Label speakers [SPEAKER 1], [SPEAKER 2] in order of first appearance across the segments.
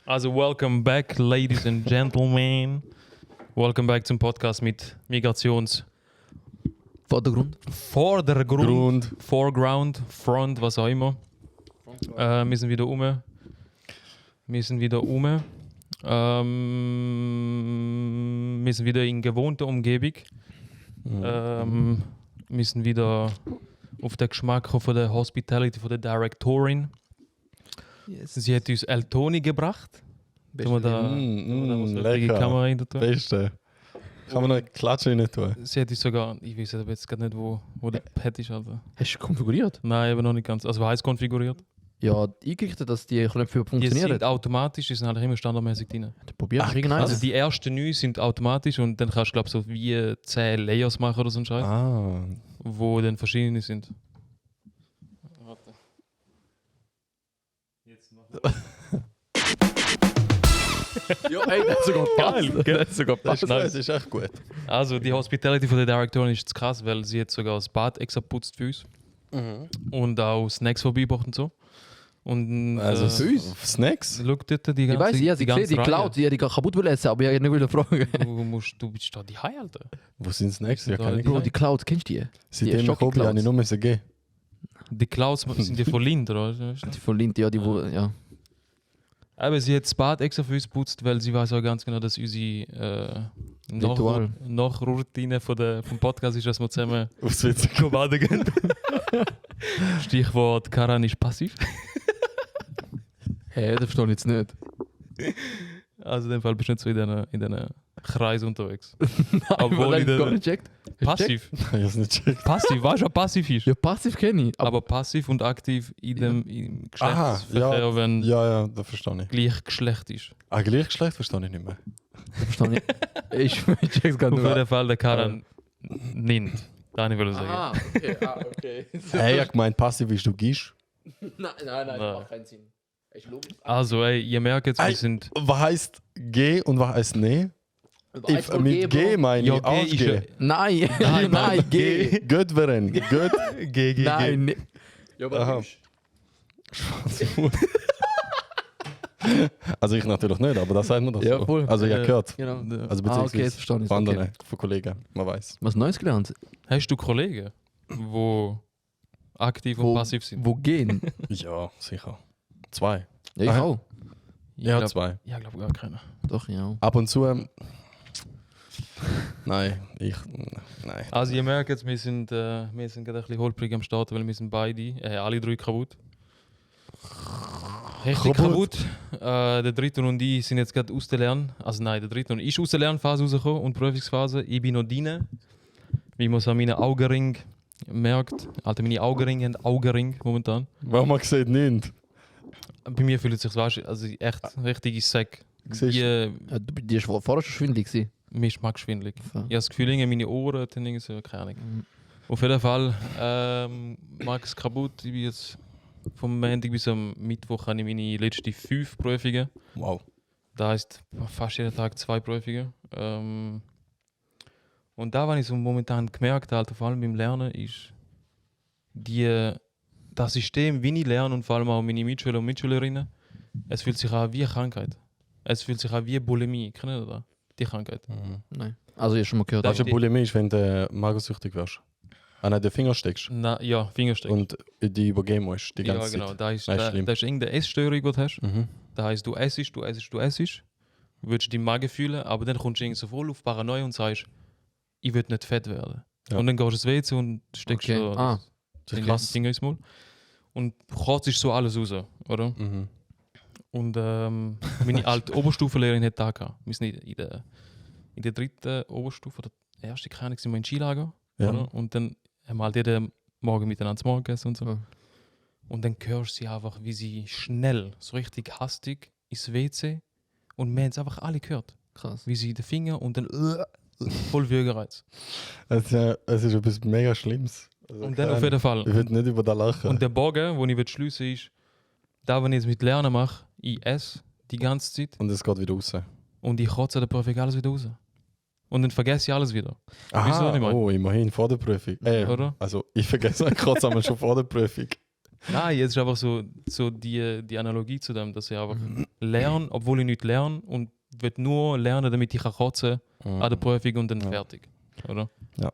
[SPEAKER 1] Also, welcome back, ladies and gentlemen. Welcome back zum Podcast mit
[SPEAKER 2] Vordergrund,
[SPEAKER 1] Foreground, Front, was auch immer. Wir sind wieder Wir sind wieder in gewohnter Umgebung. Wir sind wieder auf den Geschmack von der Hospitality von der Directorin.
[SPEAKER 2] yes.
[SPEAKER 1] Sie hat uns El Toni gebracht. Tun wir da
[SPEAKER 3] lecker.
[SPEAKER 1] Kamera rein tun?
[SPEAKER 3] Beste. Kann man noch eine Klatsche rein tun?
[SPEAKER 1] Sie hat uns sogar, ich weiß aber jetzt gerade nicht, wo der Pad ist. Alter.
[SPEAKER 2] Hast du konfiguriert?
[SPEAKER 1] Nein, aber noch nicht ganz. Also, was heisst konfiguriert?
[SPEAKER 2] Ja, eingerichtet, dass die Knöpfe
[SPEAKER 1] Die
[SPEAKER 2] funktionieren.
[SPEAKER 1] sind automatisch, die sind halt immer standardmäßig drin.
[SPEAKER 2] Probiert
[SPEAKER 3] Ach,
[SPEAKER 2] irgendeinen.
[SPEAKER 1] Also die ersten 9 sind automatisch und dann kannst du glaube so wie 10 Layers machen oder so ein Scheiß, wo dann verschiedene sind. Warte. Jetzt noch.
[SPEAKER 2] Ja, ey, das ist sogar
[SPEAKER 1] Geil, gell?
[SPEAKER 2] Das ist sogar
[SPEAKER 3] Das
[SPEAKER 1] nice.
[SPEAKER 3] ist echt gut.
[SPEAKER 1] Also die Hospitality von der Directorin ist jetzt krass, weil sie jetzt sogar das Bad extra putzt für uns und auch Snacks vorbeibracht und so. Und
[SPEAKER 3] Also
[SPEAKER 2] für uns?
[SPEAKER 3] Snacks?
[SPEAKER 1] schau dort die ganze
[SPEAKER 2] Ich weiß, ich habe sie gesehen, die
[SPEAKER 1] Reihe.
[SPEAKER 2] Cloud, die kaputt will essen, aber ich habe nicht fragen.
[SPEAKER 1] Du bist da die High, Alter.
[SPEAKER 3] Wo sind Snacks? Ja,
[SPEAKER 1] Da-
[SPEAKER 3] keine
[SPEAKER 1] die-
[SPEAKER 2] Bro, die Cloud, kennst du die?
[SPEAKER 3] Seitdem ich
[SPEAKER 2] Schocke
[SPEAKER 3] gekommen bin, habe ich
[SPEAKER 2] Clouds.
[SPEAKER 3] nur müssen gehen.
[SPEAKER 1] Die Clouds sind die von Lind, oder?
[SPEAKER 2] Die von Lind, ja, die wo, ja.
[SPEAKER 1] Aber sie hat das Bad extra für uns geputzt, weil sie weiß auch ganz genau, dass unsere
[SPEAKER 2] Ritual.
[SPEAKER 1] Nachroutine vom Podcast ist, dass wir zusammen
[SPEAKER 3] Aufs Witz.
[SPEAKER 1] baden gehen. Stichwort Karan ist passiv.
[SPEAKER 2] Hä, das verstehe ich jetzt nicht.
[SPEAKER 1] Also in dem Fall bist du nicht so in diesen Kreis unterwegs.
[SPEAKER 2] Obwohl ich
[SPEAKER 1] in
[SPEAKER 2] gar
[SPEAKER 1] der-
[SPEAKER 2] nicht checkt.
[SPEAKER 1] Passiv.
[SPEAKER 3] Ich habe es nicht gecheckt.
[SPEAKER 1] Passiv, weißt du, was passiv ist?
[SPEAKER 2] Ja, passiv kenne ich.
[SPEAKER 1] Aber passiv und aktiv im
[SPEAKER 3] Aha,
[SPEAKER 1] Geschlechtsverkehr, wenn
[SPEAKER 3] Ja, das verstehe ich.
[SPEAKER 1] gleich Geschlecht ist.
[SPEAKER 3] Gleichgeschlecht verstehe ich nicht mehr.
[SPEAKER 2] Das verstehe ich. Ich check's gar
[SPEAKER 1] Auf
[SPEAKER 2] nicht.
[SPEAKER 1] jeden Fall der Karan nimmt. Da will ich sagen.
[SPEAKER 2] Okay.
[SPEAKER 3] Hey, ich habe gemeint, passiv ist, du gehst.
[SPEAKER 2] Nein,
[SPEAKER 1] Nein.
[SPEAKER 2] macht keinen Sinn. Ist logisch.
[SPEAKER 1] Also, ey, ihr merkt jetzt, wir
[SPEAKER 3] Ey,
[SPEAKER 1] sind.
[SPEAKER 3] Was heisst G und was heisst nee? Mit G meine
[SPEAKER 1] Ja,
[SPEAKER 3] ich
[SPEAKER 1] G ist
[SPEAKER 3] G.
[SPEAKER 2] Nein,
[SPEAKER 1] Nein,
[SPEAKER 2] nein, geh.
[SPEAKER 3] Gut werden. Gut.
[SPEAKER 2] Nein, ne. Ja,
[SPEAKER 3] Aha.
[SPEAKER 2] aber
[SPEAKER 3] Also ich natürlich nicht, aber das sagt man doch
[SPEAKER 2] Ja,
[SPEAKER 3] so.
[SPEAKER 2] voll.
[SPEAKER 3] Also ich habe gehört.
[SPEAKER 2] Genau.
[SPEAKER 3] Also
[SPEAKER 2] Ah, okay,
[SPEAKER 3] beziehungsweise
[SPEAKER 2] jetzt verstehe ich.
[SPEAKER 3] von anderen,
[SPEAKER 2] Okay.
[SPEAKER 3] von Kollegen, man weiß.
[SPEAKER 2] Was Neues gelernt?
[SPEAKER 1] Hast du Kollegen, die aktiv und passiv sind?
[SPEAKER 2] Wo gehen?
[SPEAKER 3] Ja, sicher. 2.
[SPEAKER 2] Ja, ich
[SPEAKER 3] Aha.
[SPEAKER 2] auch.
[SPEAKER 3] Ja, 2.
[SPEAKER 1] Ja, glaube gar keiner.
[SPEAKER 2] Doch, ja.
[SPEAKER 3] Ab und zu. Nein.
[SPEAKER 1] Also, ihr merkt jetzt, wir sind gerade ein bisschen holprig am Start, weil wir sind alle 3 kaputt. Richtig kaputt. Der dritte und ich sind jetzt gerade aus der Also nein, der dritte und ich ist aus der Lernphase rausgekommen und Prüfungsphase. Ich bin noch drin. Wie man es an meinen Augenring merkt. Alter, meine Augenringe haben Augenring momentan.
[SPEAKER 3] Warum man sieht nicht?
[SPEAKER 1] Bei mir fühlt es sich so an, also echt richtig Sack.
[SPEAKER 3] Siehst du?
[SPEAKER 2] Ja, die war vorher schon schwindelig gewesen.
[SPEAKER 1] Mir ist schwindelig.
[SPEAKER 2] Ja.
[SPEAKER 1] Ich habe das Gefühl, irgendwie meine Ohren haben irgendwie so, keine Ahnung.
[SPEAKER 2] Mhm.
[SPEAKER 1] Auf jeden Fall, Max kaputt. Ich bin jetzt vom Montag bis am Mittwoch habe ich meine letzten 5 Prüfungen.
[SPEAKER 3] Wow.
[SPEAKER 1] Das heisst fast jeden Tag 2 Prüfungen. Und da, was ich so momentan gemerkt habe, vor allem beim Lernen, ist das System, wie ich lerne und vor allem auch meine Mitschüler und Mitschülerinnen, es fühlt sich an wie eine Krankheit. Es fühlt sich an wie Bulimie. Kennt ihr das? Die Krankheit.
[SPEAKER 2] Nein. Also, ich habe schon mal gehört.
[SPEAKER 3] Weißt du,
[SPEAKER 1] die-
[SPEAKER 3] Bulimie ist, wenn du magensüchtig wirst. An den Finger steckst
[SPEAKER 1] Ja, Fingersteck.
[SPEAKER 3] und die übergeben musst die
[SPEAKER 1] Ja,
[SPEAKER 3] ganze
[SPEAKER 1] genau.
[SPEAKER 3] Zeit.
[SPEAKER 1] Da ist,
[SPEAKER 3] Das ist
[SPEAKER 1] da,
[SPEAKER 3] schlimm.
[SPEAKER 1] da ist irgendeine Essstörung, die du hast.
[SPEAKER 3] Mhm.
[SPEAKER 1] Das heisst, du essst, du würdest deinen Magen fühlen, aber dann kommst du irgendwie so voll auf Paranoia und sagst, ich will nicht fett werden.
[SPEAKER 3] Ja.
[SPEAKER 1] Und dann gehst du ins WC und steckst
[SPEAKER 2] Okay.
[SPEAKER 1] so
[SPEAKER 2] Ah,
[SPEAKER 3] Das ist
[SPEAKER 1] den
[SPEAKER 3] krass.
[SPEAKER 1] Finger ins Maul. Und kotzt so alles raus, oder?
[SPEAKER 3] Mhm.
[SPEAKER 1] Und meine alte Oberstufenlehrerin hat da gehabt. Wir sind in der 3. Oberstufe, oder erste, keine Ahnung, sind wir in Skilager.
[SPEAKER 3] Ja.
[SPEAKER 1] Oder? Und dann haben wir halt jeden Morgen miteinander zu Morgen gegessen und so.
[SPEAKER 2] Ja.
[SPEAKER 1] Und dann hörst du sie einfach, wie sie schnell, so richtig hastig ins WC und wir haben es einfach alle gehört.
[SPEAKER 2] krass.
[SPEAKER 1] Wie sie den Finger und dann voll Würgereiz.
[SPEAKER 3] Es ist etwas mega Schlimmes. Also,
[SPEAKER 1] Und dann
[SPEAKER 3] keine
[SPEAKER 1] auf jeden Fall.
[SPEAKER 3] Ich will nicht über das lachen.
[SPEAKER 1] Und der Bogen, den ich schliessen will, ist, da, wenn ich jetzt mit Lernen mache, ich esse die ganze Zeit
[SPEAKER 3] Und es geht wieder raus.
[SPEAKER 1] und ich kotze dann perfekt alles wieder raus. Und dann vergesse ich alles wieder. Wieso nicht, Mann?
[SPEAKER 3] Oh, immerhin vor der Prüfung.
[SPEAKER 1] Oder?
[SPEAKER 3] Also ich vergesse kurz einmal schon vor der Prüfung.
[SPEAKER 1] Nein, es ist einfach so die Analogie zu dem, dass ich einfach lerne, obwohl ich nicht lerne und will nur lernen, damit ich kotzen kann an der Prüfung und dann fertig. Oder?
[SPEAKER 3] Ja.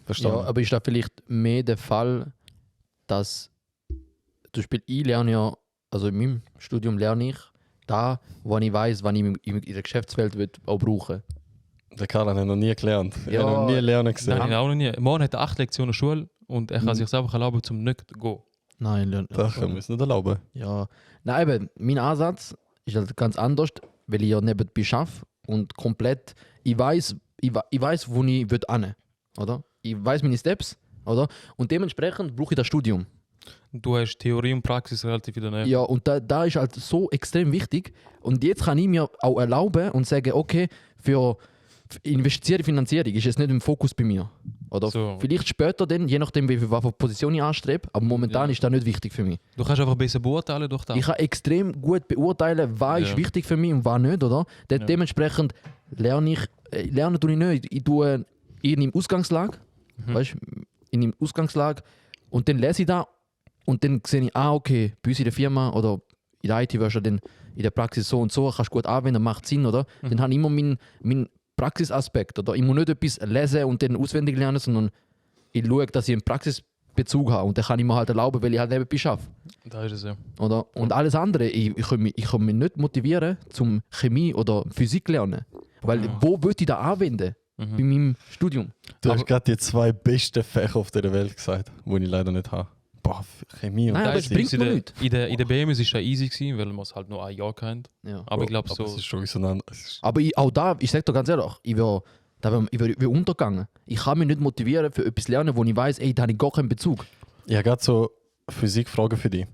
[SPEAKER 3] Verstanden.
[SPEAKER 2] Ja, aber ist da vielleicht mehr der Fall, dass zum Beispiel ich lerne ja, also in meinem Studium lerne ich da, wo ich weiß, wann ich in der Geschäftswelt will, auch brauchen.
[SPEAKER 3] Der Karl hat noch nie gelernt.
[SPEAKER 2] Ja.
[SPEAKER 3] Er hat noch nie lernen gesehen.
[SPEAKER 1] Nein, auch noch nie. Morgen hat er 8 Lektionen Schule und er kann sich einfach erlauben, zum nicht zu gehen.
[SPEAKER 2] Nein, lerne
[SPEAKER 3] Das können wir uns nicht erlauben.
[SPEAKER 2] Ja, nein, eben, mein Ansatz ist halt ganz anders, weil ich ja nebenbei arbeite und komplett, ich weiß, wo ich hin, oder? Ich weiß meine Steps, oder? Und dementsprechend brauche ich das Studium.
[SPEAKER 1] Du hast Theorie und Praxis relativ in der Nähe.
[SPEAKER 2] Ja, und da ist halt so extrem wichtig. Und jetzt kann ich mir auch erlauben und sagen, okay, für investierte Finanzierung ist es nicht im Fokus bei mir. Oder
[SPEAKER 1] So.
[SPEAKER 2] vielleicht später dann, je nachdem, wie für Position ich anstrebe, aber momentan ist das nicht wichtig für mich.
[SPEAKER 1] Du kannst einfach besser beurteilen durch das.
[SPEAKER 2] Ich kann extrem gut beurteilen, was ist wichtig für mich und was nicht, oder? Dementsprechend lerne tue ich nicht. Ich tue in einem Ausgangslage, weißt, in einem Ausgangslage und dann lese ich da und dann sehe ich, okay, bei uns in der Firma oder in der IT wirst du dann in der Praxis so und so, kannst du gut anwenden, macht Sinn, oder? Dann habe ich immer meinen Praxisaspekt, oder? Ich muss nicht etwas lesen und dann auswendig lernen, sondern ich schaue, dass ich einen Praxisbezug habe und dann kann ich mir halt erlauben, weil ich halt nebenbei arbeite.
[SPEAKER 1] Da ist es ja.
[SPEAKER 2] Oder? Und alles andere, ich kann mich nicht motivieren zum Chemie oder Physik lernen. Weil wo würde ich das anwenden? Bei meinem Studium.
[SPEAKER 3] Du hast gerade die 2 besten Fächer auf der Welt gesagt, die ich leider nicht habe. Boah, Chemie und
[SPEAKER 2] Nein, aber es
[SPEAKER 3] Physik.
[SPEAKER 2] bringt mir nichts.
[SPEAKER 1] In der BMS war es easy, gewesen, weil man es halt nur ein Jahr kennt.
[SPEAKER 2] Ja.
[SPEAKER 1] Aber ich glaube
[SPEAKER 3] Aber
[SPEAKER 1] so.
[SPEAKER 3] es ist schon auseinander.
[SPEAKER 2] Aber auch da, ich sage dir ganz ehrlich, ich will untergegangen. Ich kann mich nicht motivieren für etwas lernen, wo ich weiß, da habe ich gar keinen Bezug.
[SPEAKER 3] Ich habe gerade so Physikfragen für dich.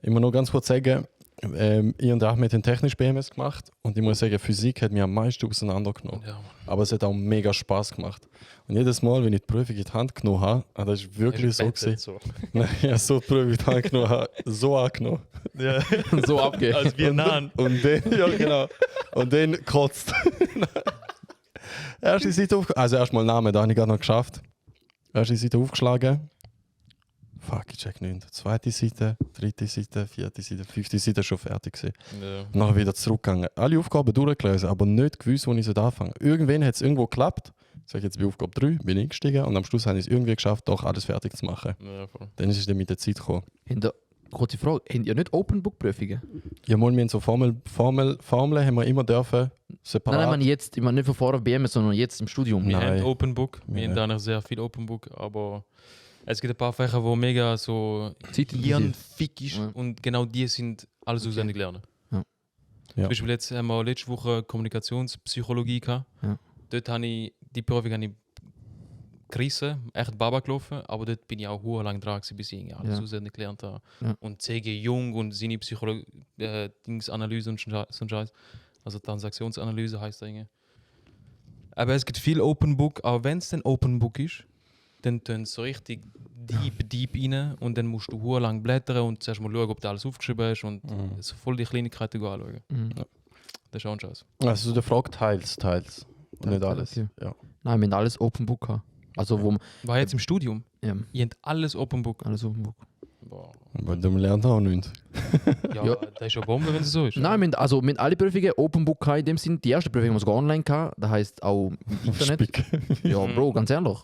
[SPEAKER 3] Ich muss noch ganz kurz sagen, ich und Ahmed haben technisch BMS gemacht und ich muss sagen, Physik hat mich am meisten auseinandergenommen.
[SPEAKER 1] Ja,
[SPEAKER 3] Aber es hat auch mega Spaß gemacht. Und jedes Mal, wenn ich die Prüfung in die Hand genommen habe, das ist wirklich so gewesen.
[SPEAKER 1] So.
[SPEAKER 3] Nein, ich habe so die Prüfung in die Hand genommen, habe so angenommen.
[SPEAKER 1] Ja.
[SPEAKER 2] So abgehen.
[SPEAKER 1] Als wir nahen.
[SPEAKER 3] Und dann, ja genau. Und dann kotzt. Erste Seite aufgeschlagen. Also erstmal Namen, da habe ich gerade noch geschafft. Erste Seite aufgeschlagen. Fuck, ich check nicht. Zweite Seite, dritte Seite, vierte Seite, fünfte Seite schon fertig gewesen.
[SPEAKER 1] Ja.
[SPEAKER 3] Nachher wieder zurückgegangen. Alle Aufgaben durchgelesen, aber nicht gewusst, wo ich anfangen soll. Irgendwann hat es irgendwo geklappt. Sag ich jetzt bei Aufgabe 3, bin ich eingestiegen und am Schluss habe ich es irgendwie geschafft, doch alles fertig zu machen.
[SPEAKER 1] Ja, voll.
[SPEAKER 3] Dann ist es dann mit der Zeit gekommen.
[SPEAKER 2] Kurze Frage, habt ihr nicht Open Book Prüfungen?
[SPEAKER 3] Ja, mal, wir haben so Formeln haben wir immer dürfen, separat.
[SPEAKER 2] Nein, ich meine nicht von vorher BMS, sondern jetzt im Studium.
[SPEAKER 1] Wir
[SPEAKER 3] Nein.
[SPEAKER 1] haben Open Book. Wir
[SPEAKER 3] Ja.
[SPEAKER 1] haben da noch sehr viel Open Book, aber es gibt ein paar Fächer, wo mega so hirnfick ist
[SPEAKER 2] Ja.
[SPEAKER 1] und genau die sind alles auswendig lernen.
[SPEAKER 2] Ja.
[SPEAKER 3] Ja.
[SPEAKER 1] Zum Beispiel jetzt haben wir letzte Woche Kommunikationspsychologie gehabt.
[SPEAKER 2] Ja.
[SPEAKER 1] Dort habe ich die Prüfung gerissen, echt Baba gelaufen, aber dort bin ich auch lang dran gewesen, bis ich irgendwie alles
[SPEAKER 2] Ja.
[SPEAKER 1] auswendig gelernt habe.
[SPEAKER 2] Ja.
[SPEAKER 1] Und C.G. Jung und seine Dingsanalyse und so ein Scheiß. Also Transaktionsanalyse heißt das irgendwie. Aber es gibt viel Open Book, aber wenn es dann Open Book ist, dann tun sie so richtig deep rein und dann musst du lang blättern und zuerst mal schauen, ob du alles aufgeschrieben hast und so voll die Kleinigkeiten anschauen.
[SPEAKER 2] Mhm.
[SPEAKER 1] Das ist auch ein Scheiß.
[SPEAKER 3] Also der fragt teils. Und nicht alles.
[SPEAKER 2] Okay.
[SPEAKER 3] Ja.
[SPEAKER 2] Nein, wir haben alles Open Book gehabt. Also wo
[SPEAKER 1] War jetzt im Studium.
[SPEAKER 2] ja,
[SPEAKER 1] Ihr habt alles Open Book.
[SPEAKER 2] alles Open Book.
[SPEAKER 1] Boah.
[SPEAKER 3] Aber du lernst auch nichts.
[SPEAKER 1] Ja,
[SPEAKER 2] Ja.
[SPEAKER 1] das ist ja Bombe, wenn es so ist.
[SPEAKER 2] Nein, wir haben alle Prüfungen Open Book gehabt in dem Sinn. Die erste Prüfung haben wir sogar online gehabt. Das heisst auch im Internet.
[SPEAKER 3] Spick.
[SPEAKER 2] Ja, Bro, ganz ehrlich.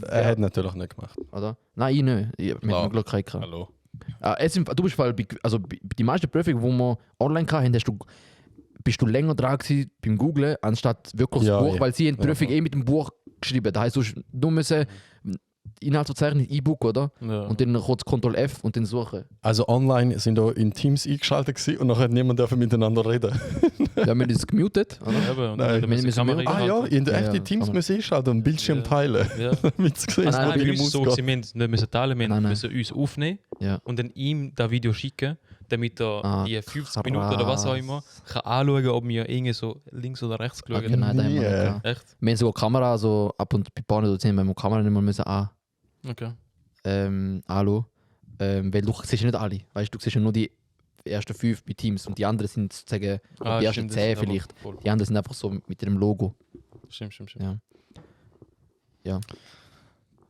[SPEAKER 3] Er hat natürlich nicht gemacht.
[SPEAKER 2] Oder? Nein, ich nicht. Wir
[SPEAKER 3] Klar.
[SPEAKER 2] haben Glück gehabt.
[SPEAKER 3] Hallo.
[SPEAKER 2] Du bist weil die meisten Prüfungen, die wir online hatten, bist du länger dran gewesen beim Googlen, anstatt wirklich
[SPEAKER 3] Ja,
[SPEAKER 2] das Buch,
[SPEAKER 3] ja.
[SPEAKER 2] weil sie haben die Prüfung mit dem Buch geschrieben. Das heisst, du hast nur müssen Inhaltsverzeichnis, E-Book, oder?
[SPEAKER 1] Ja.
[SPEAKER 2] Und dann kurz Ctrl-F und dann suchen.
[SPEAKER 3] Also online sind da in Teams eingeschaltet gewesen und nachher hat niemand dürfen miteinander reden.
[SPEAKER 2] Wir haben das gemutet, oder?
[SPEAKER 1] Eben, und
[SPEAKER 3] Nein,
[SPEAKER 1] dann
[SPEAKER 2] wir
[SPEAKER 1] müssen
[SPEAKER 2] müssen
[SPEAKER 1] Kamera
[SPEAKER 2] mehr-
[SPEAKER 3] Ah ja,
[SPEAKER 1] einschalten.
[SPEAKER 3] in der
[SPEAKER 2] Ja,
[SPEAKER 3] echten
[SPEAKER 2] ja,
[SPEAKER 3] Teams
[SPEAKER 2] kann man.
[SPEAKER 3] müssen einschalten und Bildschirm
[SPEAKER 1] Ja.
[SPEAKER 3] teilen,
[SPEAKER 1] Ja.
[SPEAKER 3] damit es gesehen
[SPEAKER 2] Ah,
[SPEAKER 3] ist,
[SPEAKER 2] nein,
[SPEAKER 3] wo
[SPEAKER 1] Nein,
[SPEAKER 3] deine
[SPEAKER 1] bei uns
[SPEAKER 3] Maus
[SPEAKER 1] so
[SPEAKER 3] geht.
[SPEAKER 1] gewesen, wir müssen teilen, wir
[SPEAKER 2] Nein, nein.
[SPEAKER 1] müssen uns aufnehmen
[SPEAKER 2] Ja.
[SPEAKER 1] und dann ihm das Video schicken, damit er
[SPEAKER 2] Ah,
[SPEAKER 1] die 50
[SPEAKER 2] krass.
[SPEAKER 1] Minuten oder was auch immer kann anschauen, ob wir irgendwie so links oder rechts geschaut
[SPEAKER 2] Okay,
[SPEAKER 1] haben.
[SPEAKER 2] nein, da haben wir nicht
[SPEAKER 3] Nie.
[SPEAKER 2] gehabt.
[SPEAKER 1] Echt?
[SPEAKER 2] Wir haben sogar Kamera, so ab und bei Bahnen dort sehen, wenn wir die Kamera nicht mal müssen
[SPEAKER 1] Okay.
[SPEAKER 2] anschauen. Weil du siehst ja nicht alle. Weißt du, siehst ja nur die ersten 5 bei Teams und die anderen sind sozusagen die ersten
[SPEAKER 1] stimmt, das
[SPEAKER 2] 10
[SPEAKER 1] ist aber
[SPEAKER 2] vielleicht.
[SPEAKER 1] voll.
[SPEAKER 2] Die anderen sind einfach so mit ihrem Logo.
[SPEAKER 1] Stimmt.
[SPEAKER 2] Ja.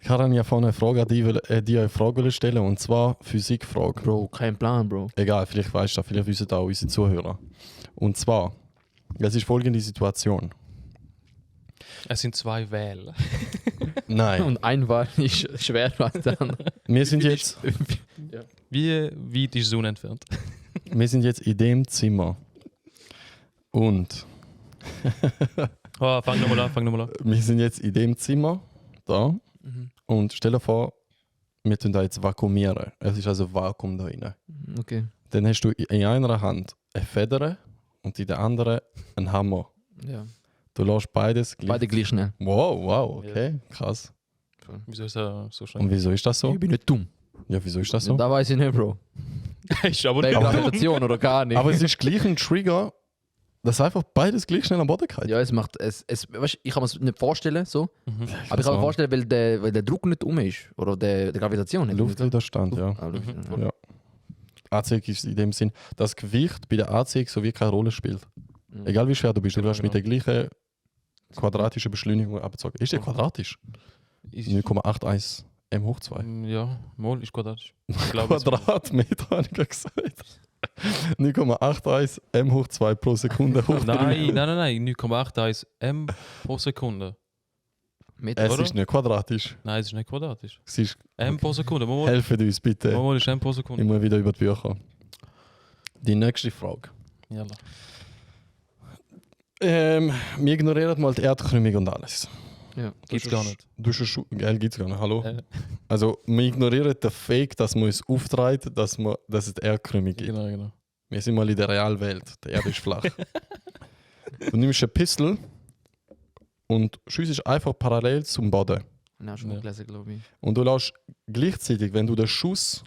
[SPEAKER 3] Ich habe ja vorhin eine Frage an dich, eine Frage stellen, und zwar Physikfrage.
[SPEAKER 2] Bro, kein Plan, Bro.
[SPEAKER 3] Egal, vielleicht weißt du das, vielleicht wissen auch unsere Zuhörer. Und zwar, es ist folgende Situation.
[SPEAKER 1] Es sind 2 Wähler.
[SPEAKER 3] Nein,
[SPEAKER 2] Und ein Wahl ist schwer als der andere.
[SPEAKER 3] wir sind jetzt
[SPEAKER 1] Wie weit ist die Sonne entfernt?
[SPEAKER 3] in dem Zimmer. Und
[SPEAKER 1] Oh, fang nochmal an.
[SPEAKER 3] wir sind jetzt in dem Zimmer, da.
[SPEAKER 2] Mhm.
[SPEAKER 3] Und stell dir vor, wir tun da jetzt vakuumieren. Es ist also Vakuum da drin.
[SPEAKER 2] Okay.
[SPEAKER 3] Dann hast du in einer Hand eine Feder und in der anderen einen Hammer.
[SPEAKER 2] Ja.
[SPEAKER 3] Du lässt beides gleich.
[SPEAKER 2] Beide gleich schnell.
[SPEAKER 3] Wow, okay, krass.
[SPEAKER 1] Wieso ist er so schnell?
[SPEAKER 3] Und wieso ist das so?
[SPEAKER 2] Ich bin nicht dumm.
[SPEAKER 3] Ja, wieso ist das so?
[SPEAKER 2] Da weiß ich nicht, Bro.
[SPEAKER 1] ist aber
[SPEAKER 2] Wegen
[SPEAKER 1] nicht.
[SPEAKER 2] Gravitation oder gar nicht.
[SPEAKER 3] Aber es ist gleich ein Trigger, dass einfach beides gleich schnell am Boden geht.
[SPEAKER 2] ja, es macht. Weißt, ich kann mir es nicht vorstellen, so.
[SPEAKER 1] Mhm.
[SPEAKER 2] Aber ich kann mir vorstellen, weil der Druck nicht ist. Oder der Gravitation nicht.
[SPEAKER 3] Luftwiderstand, ja.
[SPEAKER 2] Ah, Luft,
[SPEAKER 1] Mhm.
[SPEAKER 2] ja.
[SPEAKER 3] Ja. Anziehung ist in dem Sinn, dass Gewicht bei der Anziehung so wie keine Rolle spielt.
[SPEAKER 2] Mhm.
[SPEAKER 3] Egal wie schwer du bist, du wirst mit der
[SPEAKER 1] Genau.
[SPEAKER 3] gleichen quadratischen Beschleunigung abgezogen. Ist der quadratisch?
[SPEAKER 1] Ist-
[SPEAKER 3] 0,81 m hoch 2.
[SPEAKER 1] Ja, Mol ist quadratisch. Ich glaube, es-
[SPEAKER 3] Quadratmeter, habe ich gerade gesagt. 0,81 m hoch 2 pro Sekunde hoch 3.
[SPEAKER 1] Nein, 9,81 m pro Sekunde.
[SPEAKER 2] Meter,
[SPEAKER 3] Es
[SPEAKER 1] oder?
[SPEAKER 3] ist nicht quadratisch.
[SPEAKER 1] Nein, es ist nicht quadratisch.
[SPEAKER 3] Es ist,
[SPEAKER 1] M pro Sekunde. Mol
[SPEAKER 3] helfen uns bitte.
[SPEAKER 1] ist M pro Sekunde.
[SPEAKER 3] Immer wieder über die Bücher. Die nächste Frage.
[SPEAKER 1] Jalla.
[SPEAKER 3] Wir ignorieren mal die Erdkrümmung und alles.
[SPEAKER 2] Ja.
[SPEAKER 1] Gibt's gar nicht.
[SPEAKER 3] Du hast Geld gibt's gar nicht, hallo?
[SPEAKER 1] Äh.
[SPEAKER 3] Also, wir ignorieren den Fake, dass man uns auftreibt, dass es die Erdkrümmung gibt.
[SPEAKER 1] Genau.
[SPEAKER 3] Wir sind mal in der Realwelt. Die Erde ist flach. Du nimmst eine Pistole und schiessest einfach parallel zum Boden.
[SPEAKER 2] Ja, schon mal
[SPEAKER 1] Ja.
[SPEAKER 2] gelesen, glaube ich.
[SPEAKER 3] Und du lässt gleichzeitig, wenn du den Schuss.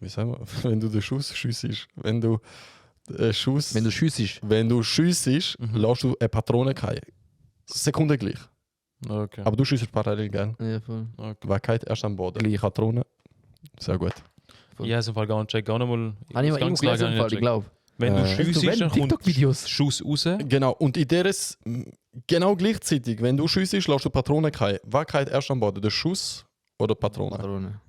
[SPEAKER 3] Wie sagen wir? Wenn du den Schuss schiessest. Wenn du den Schuss.
[SPEAKER 2] Wenn du schiessest.
[SPEAKER 3] Wenn du schiessest,
[SPEAKER 1] Mhm.
[SPEAKER 3] lässt du eine Patrone fallen. Sekunde gleich.
[SPEAKER 1] Okay.
[SPEAKER 3] Aber du schießt parallel, gell?
[SPEAKER 2] Ja, voll.
[SPEAKER 1] okay.
[SPEAKER 3] Wer geht erst am Boden?
[SPEAKER 2] Gleich.
[SPEAKER 3] Patrone. Sehr gut.
[SPEAKER 1] Ich habe es im Fall gar nicht checkt. Gar nicht mal.
[SPEAKER 2] Habe ich mal irgendwo gelesen, im Fall, ich glaube.
[SPEAKER 1] Wenn du
[SPEAKER 3] Äh.
[SPEAKER 1] schiessest, dann kommt
[SPEAKER 2] TikTok-Videos.
[SPEAKER 1] Schuss raus.
[SPEAKER 3] Genau. Und in deres genau gleichzeitig, wenn du schiessest, lässt du Patrone fallen. Wer geht erst am Boden? Der Schuss oder die Patrone?
[SPEAKER 2] Patrone.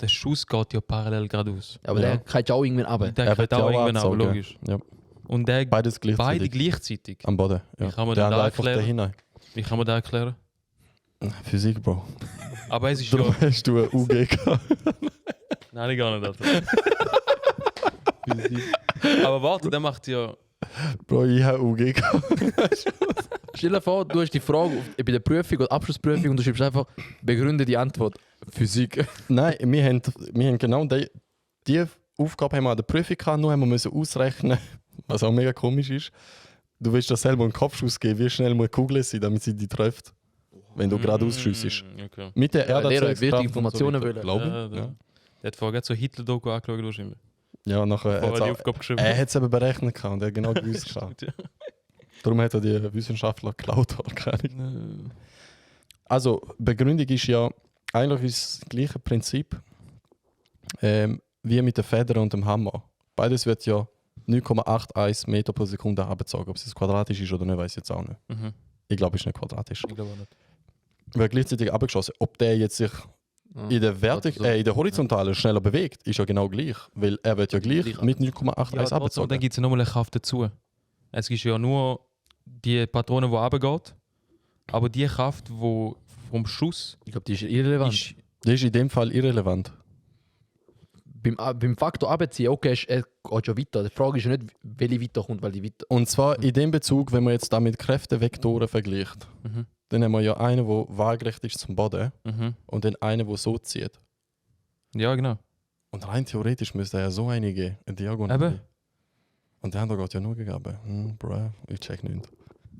[SPEAKER 1] Der Schuss geht ja parallel geradeaus.
[SPEAKER 2] Aber
[SPEAKER 3] Ja.
[SPEAKER 2] der kann auch irgendwann runter.
[SPEAKER 1] Der
[SPEAKER 3] Er
[SPEAKER 1] geht
[SPEAKER 3] wird ja
[SPEAKER 1] auch
[SPEAKER 3] auch
[SPEAKER 1] irgendwann ab,
[SPEAKER 3] abgezogen.
[SPEAKER 1] logisch.
[SPEAKER 3] Ja.
[SPEAKER 1] Und der
[SPEAKER 3] Beides gleichzeitig.
[SPEAKER 1] beide gleichzeitig.
[SPEAKER 3] Am Boden. Ja.
[SPEAKER 1] Wie kann man
[SPEAKER 3] Der
[SPEAKER 1] denn da
[SPEAKER 3] hat einfach
[SPEAKER 1] erklären?
[SPEAKER 3] dahinter.
[SPEAKER 1] Wie kann man das erklären?
[SPEAKER 3] Physik, Bro.
[SPEAKER 1] Aber es ist
[SPEAKER 3] Darum
[SPEAKER 1] ja.
[SPEAKER 3] hast du eine UG gehabt.
[SPEAKER 1] Nein, gar nicht, Alter. Aber warte, der macht ja.
[SPEAKER 3] Bro, ich habe UG gehabt.
[SPEAKER 2] Stell dir vor, du hast die Frage bei der Prüfung oder Abschlussprüfung und du schreibst einfach, begründe die Antwort. Physik.
[SPEAKER 3] Nein, wir haben genau die Aufgabe haben wir an der Prüfung gehabt, nur haben wir müssen ausrechnen, was auch mega komisch ist. Du willst das selber einen Kopfschuss geben, wie schnell muss eine Kugel sein, damit sie dich trifft, wenn du gerade ausschussest.
[SPEAKER 1] Okay.
[SPEAKER 3] Mit der
[SPEAKER 2] Ja, Lehrer hat
[SPEAKER 3] Erdanziehungskraft
[SPEAKER 2] wichtige
[SPEAKER 3] und
[SPEAKER 2] Informationen
[SPEAKER 3] so weiter,
[SPEAKER 2] wollen.
[SPEAKER 3] glaube
[SPEAKER 1] Ja,
[SPEAKER 3] ich.
[SPEAKER 1] ja.
[SPEAKER 3] Ja.
[SPEAKER 1] Der hat vorher so Hitler-Doku angeschaut, wahrscheinlich.
[SPEAKER 3] Ja, nachher
[SPEAKER 1] Vorher die
[SPEAKER 3] hat's
[SPEAKER 1] Aufgabe geschrieben.
[SPEAKER 3] er hat es eben berechnet gehabt und er hat genau gewusst. gehabt.
[SPEAKER 1] Ja.
[SPEAKER 3] Darum hat er die Wissenschaftler geklaut oder keine Ahnung.
[SPEAKER 1] Äh,
[SPEAKER 3] Also, Begründung ist ja eigentlich das gleiche Prinzip wie mit der Feder und dem Hammer. Beides wird ja 9,81 Meter pro Sekunde abgezogen. Ob es jetzt quadratisch ist oder nicht, weiß ich jetzt auch nicht.
[SPEAKER 1] Mhm.
[SPEAKER 3] Ich glaube, es ist nicht quadratisch.
[SPEAKER 1] Ich glaube auch nicht.
[SPEAKER 3] Wird gleichzeitig abgeschossen. Ob der jetzt sich in der, in der Horizontalen schneller bewegt, ist ja genau gleich. Weil er wird ja gleich
[SPEAKER 2] Gleich
[SPEAKER 3] mit
[SPEAKER 1] Ja,
[SPEAKER 3] 9,81
[SPEAKER 1] trotzdem, dann
[SPEAKER 3] abgezogen.
[SPEAKER 1] gibt es ja nochmal eine Kraft dazu. Es ist ja nur die Patrone, die runtergeht, aber die Kraft, die vom Schuss
[SPEAKER 2] Ich glaube, die ist irrelevant.
[SPEAKER 1] ist.
[SPEAKER 3] Das ist in dem Fall irrelevant.
[SPEAKER 2] Beim Faktor abziehen, okay, er geht schon weiter. Die Frage ist ja nicht, welche weiterkommt, weil die weiter.
[SPEAKER 3] Und zwar in dem Bezug, wenn man jetzt damit Kräftevektoren vergleicht,
[SPEAKER 1] Mhm.
[SPEAKER 3] dann haben wir ja einen, der waagerecht ist zum Boden
[SPEAKER 1] Mhm.
[SPEAKER 3] und dann einen, der so zieht.
[SPEAKER 1] Ja, genau.
[SPEAKER 3] Und rein theoretisch müsste er ja so einige eine Diagonale.
[SPEAKER 1] Eben.
[SPEAKER 3] Und der andere geht ja nur gegeben. Bruh, ich check nicht.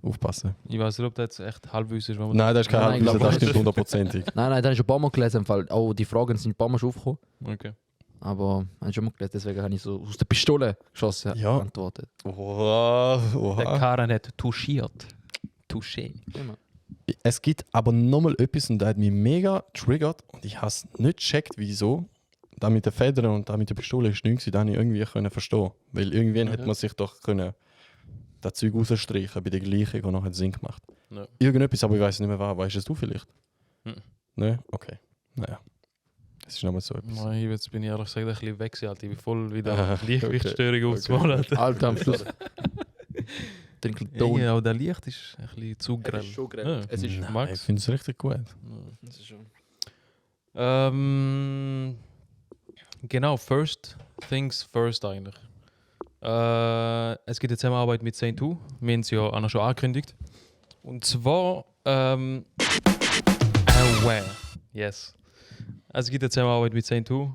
[SPEAKER 3] Aufpassen.
[SPEAKER 1] Ich weiß nicht, ob das jetzt echt halbwiss ist. Wenn man
[SPEAKER 3] Nein, das ist kein
[SPEAKER 2] Nein, ich
[SPEAKER 3] Halbwissen,
[SPEAKER 2] glaub,
[SPEAKER 3] das
[SPEAKER 2] das
[SPEAKER 3] stimmt hundertprozentig.
[SPEAKER 2] Nein, dann ist schon ein paar Mal gelesen. Im Fall. Auch die Fragen sind ein paar Mal schon aufgekommen.
[SPEAKER 1] Okay.
[SPEAKER 2] Aber habe ich schon mal gelesen, deswegen habe ich so aus der Pistole geschossen
[SPEAKER 3] Ja.
[SPEAKER 2] antwortet.
[SPEAKER 3] Oha,
[SPEAKER 1] Der
[SPEAKER 3] oha.
[SPEAKER 1] Karen hat touchiert. Touché.
[SPEAKER 3] Es gibt aber nochmal etwas und das hat mich mega triggert und ich habe es nicht gecheckt, wieso. Da mit der Feder und da mit der Pistole ist nichts, da habe ich irgendwie können verstehen. Weil irgendwann hätte man sich doch können das Zeug rausstreichen bei der Gleichung und noch hat Sinn gemacht.
[SPEAKER 1] Ja.
[SPEAKER 3] Irgendetwas, aber ich weiß nicht mehr was. Weißt du vielleicht? Ne? Okay. Naja. Das ist nochmal so etwas.
[SPEAKER 1] Nein, jetzt bin ich ehrlich gesagt ein bisschen weg. Alter. Ich bin voll wieder
[SPEAKER 3] Okay.
[SPEAKER 1] Lichtstörung aufzuholen.
[SPEAKER 2] Alter, am Schluss. Trinkel Ton.
[SPEAKER 1] Ja, aber der Licht ist ein bisschen zu grell.
[SPEAKER 2] schon grell.
[SPEAKER 1] Ja,
[SPEAKER 2] Es ist-
[SPEAKER 1] ich
[SPEAKER 3] Nein, ich
[SPEAKER 1] mag's.
[SPEAKER 3] finde es richtig gut.
[SPEAKER 2] Das ist schon.
[SPEAKER 1] Genau, first things first eigentlich. Es gibt eine Zusammenarbeit mit Saint Two. Wir haben es ja auch noch schon angekündigt. Und zwar Aware. Yes. Es gibt eine Zusammenarbeit mit Saint Two.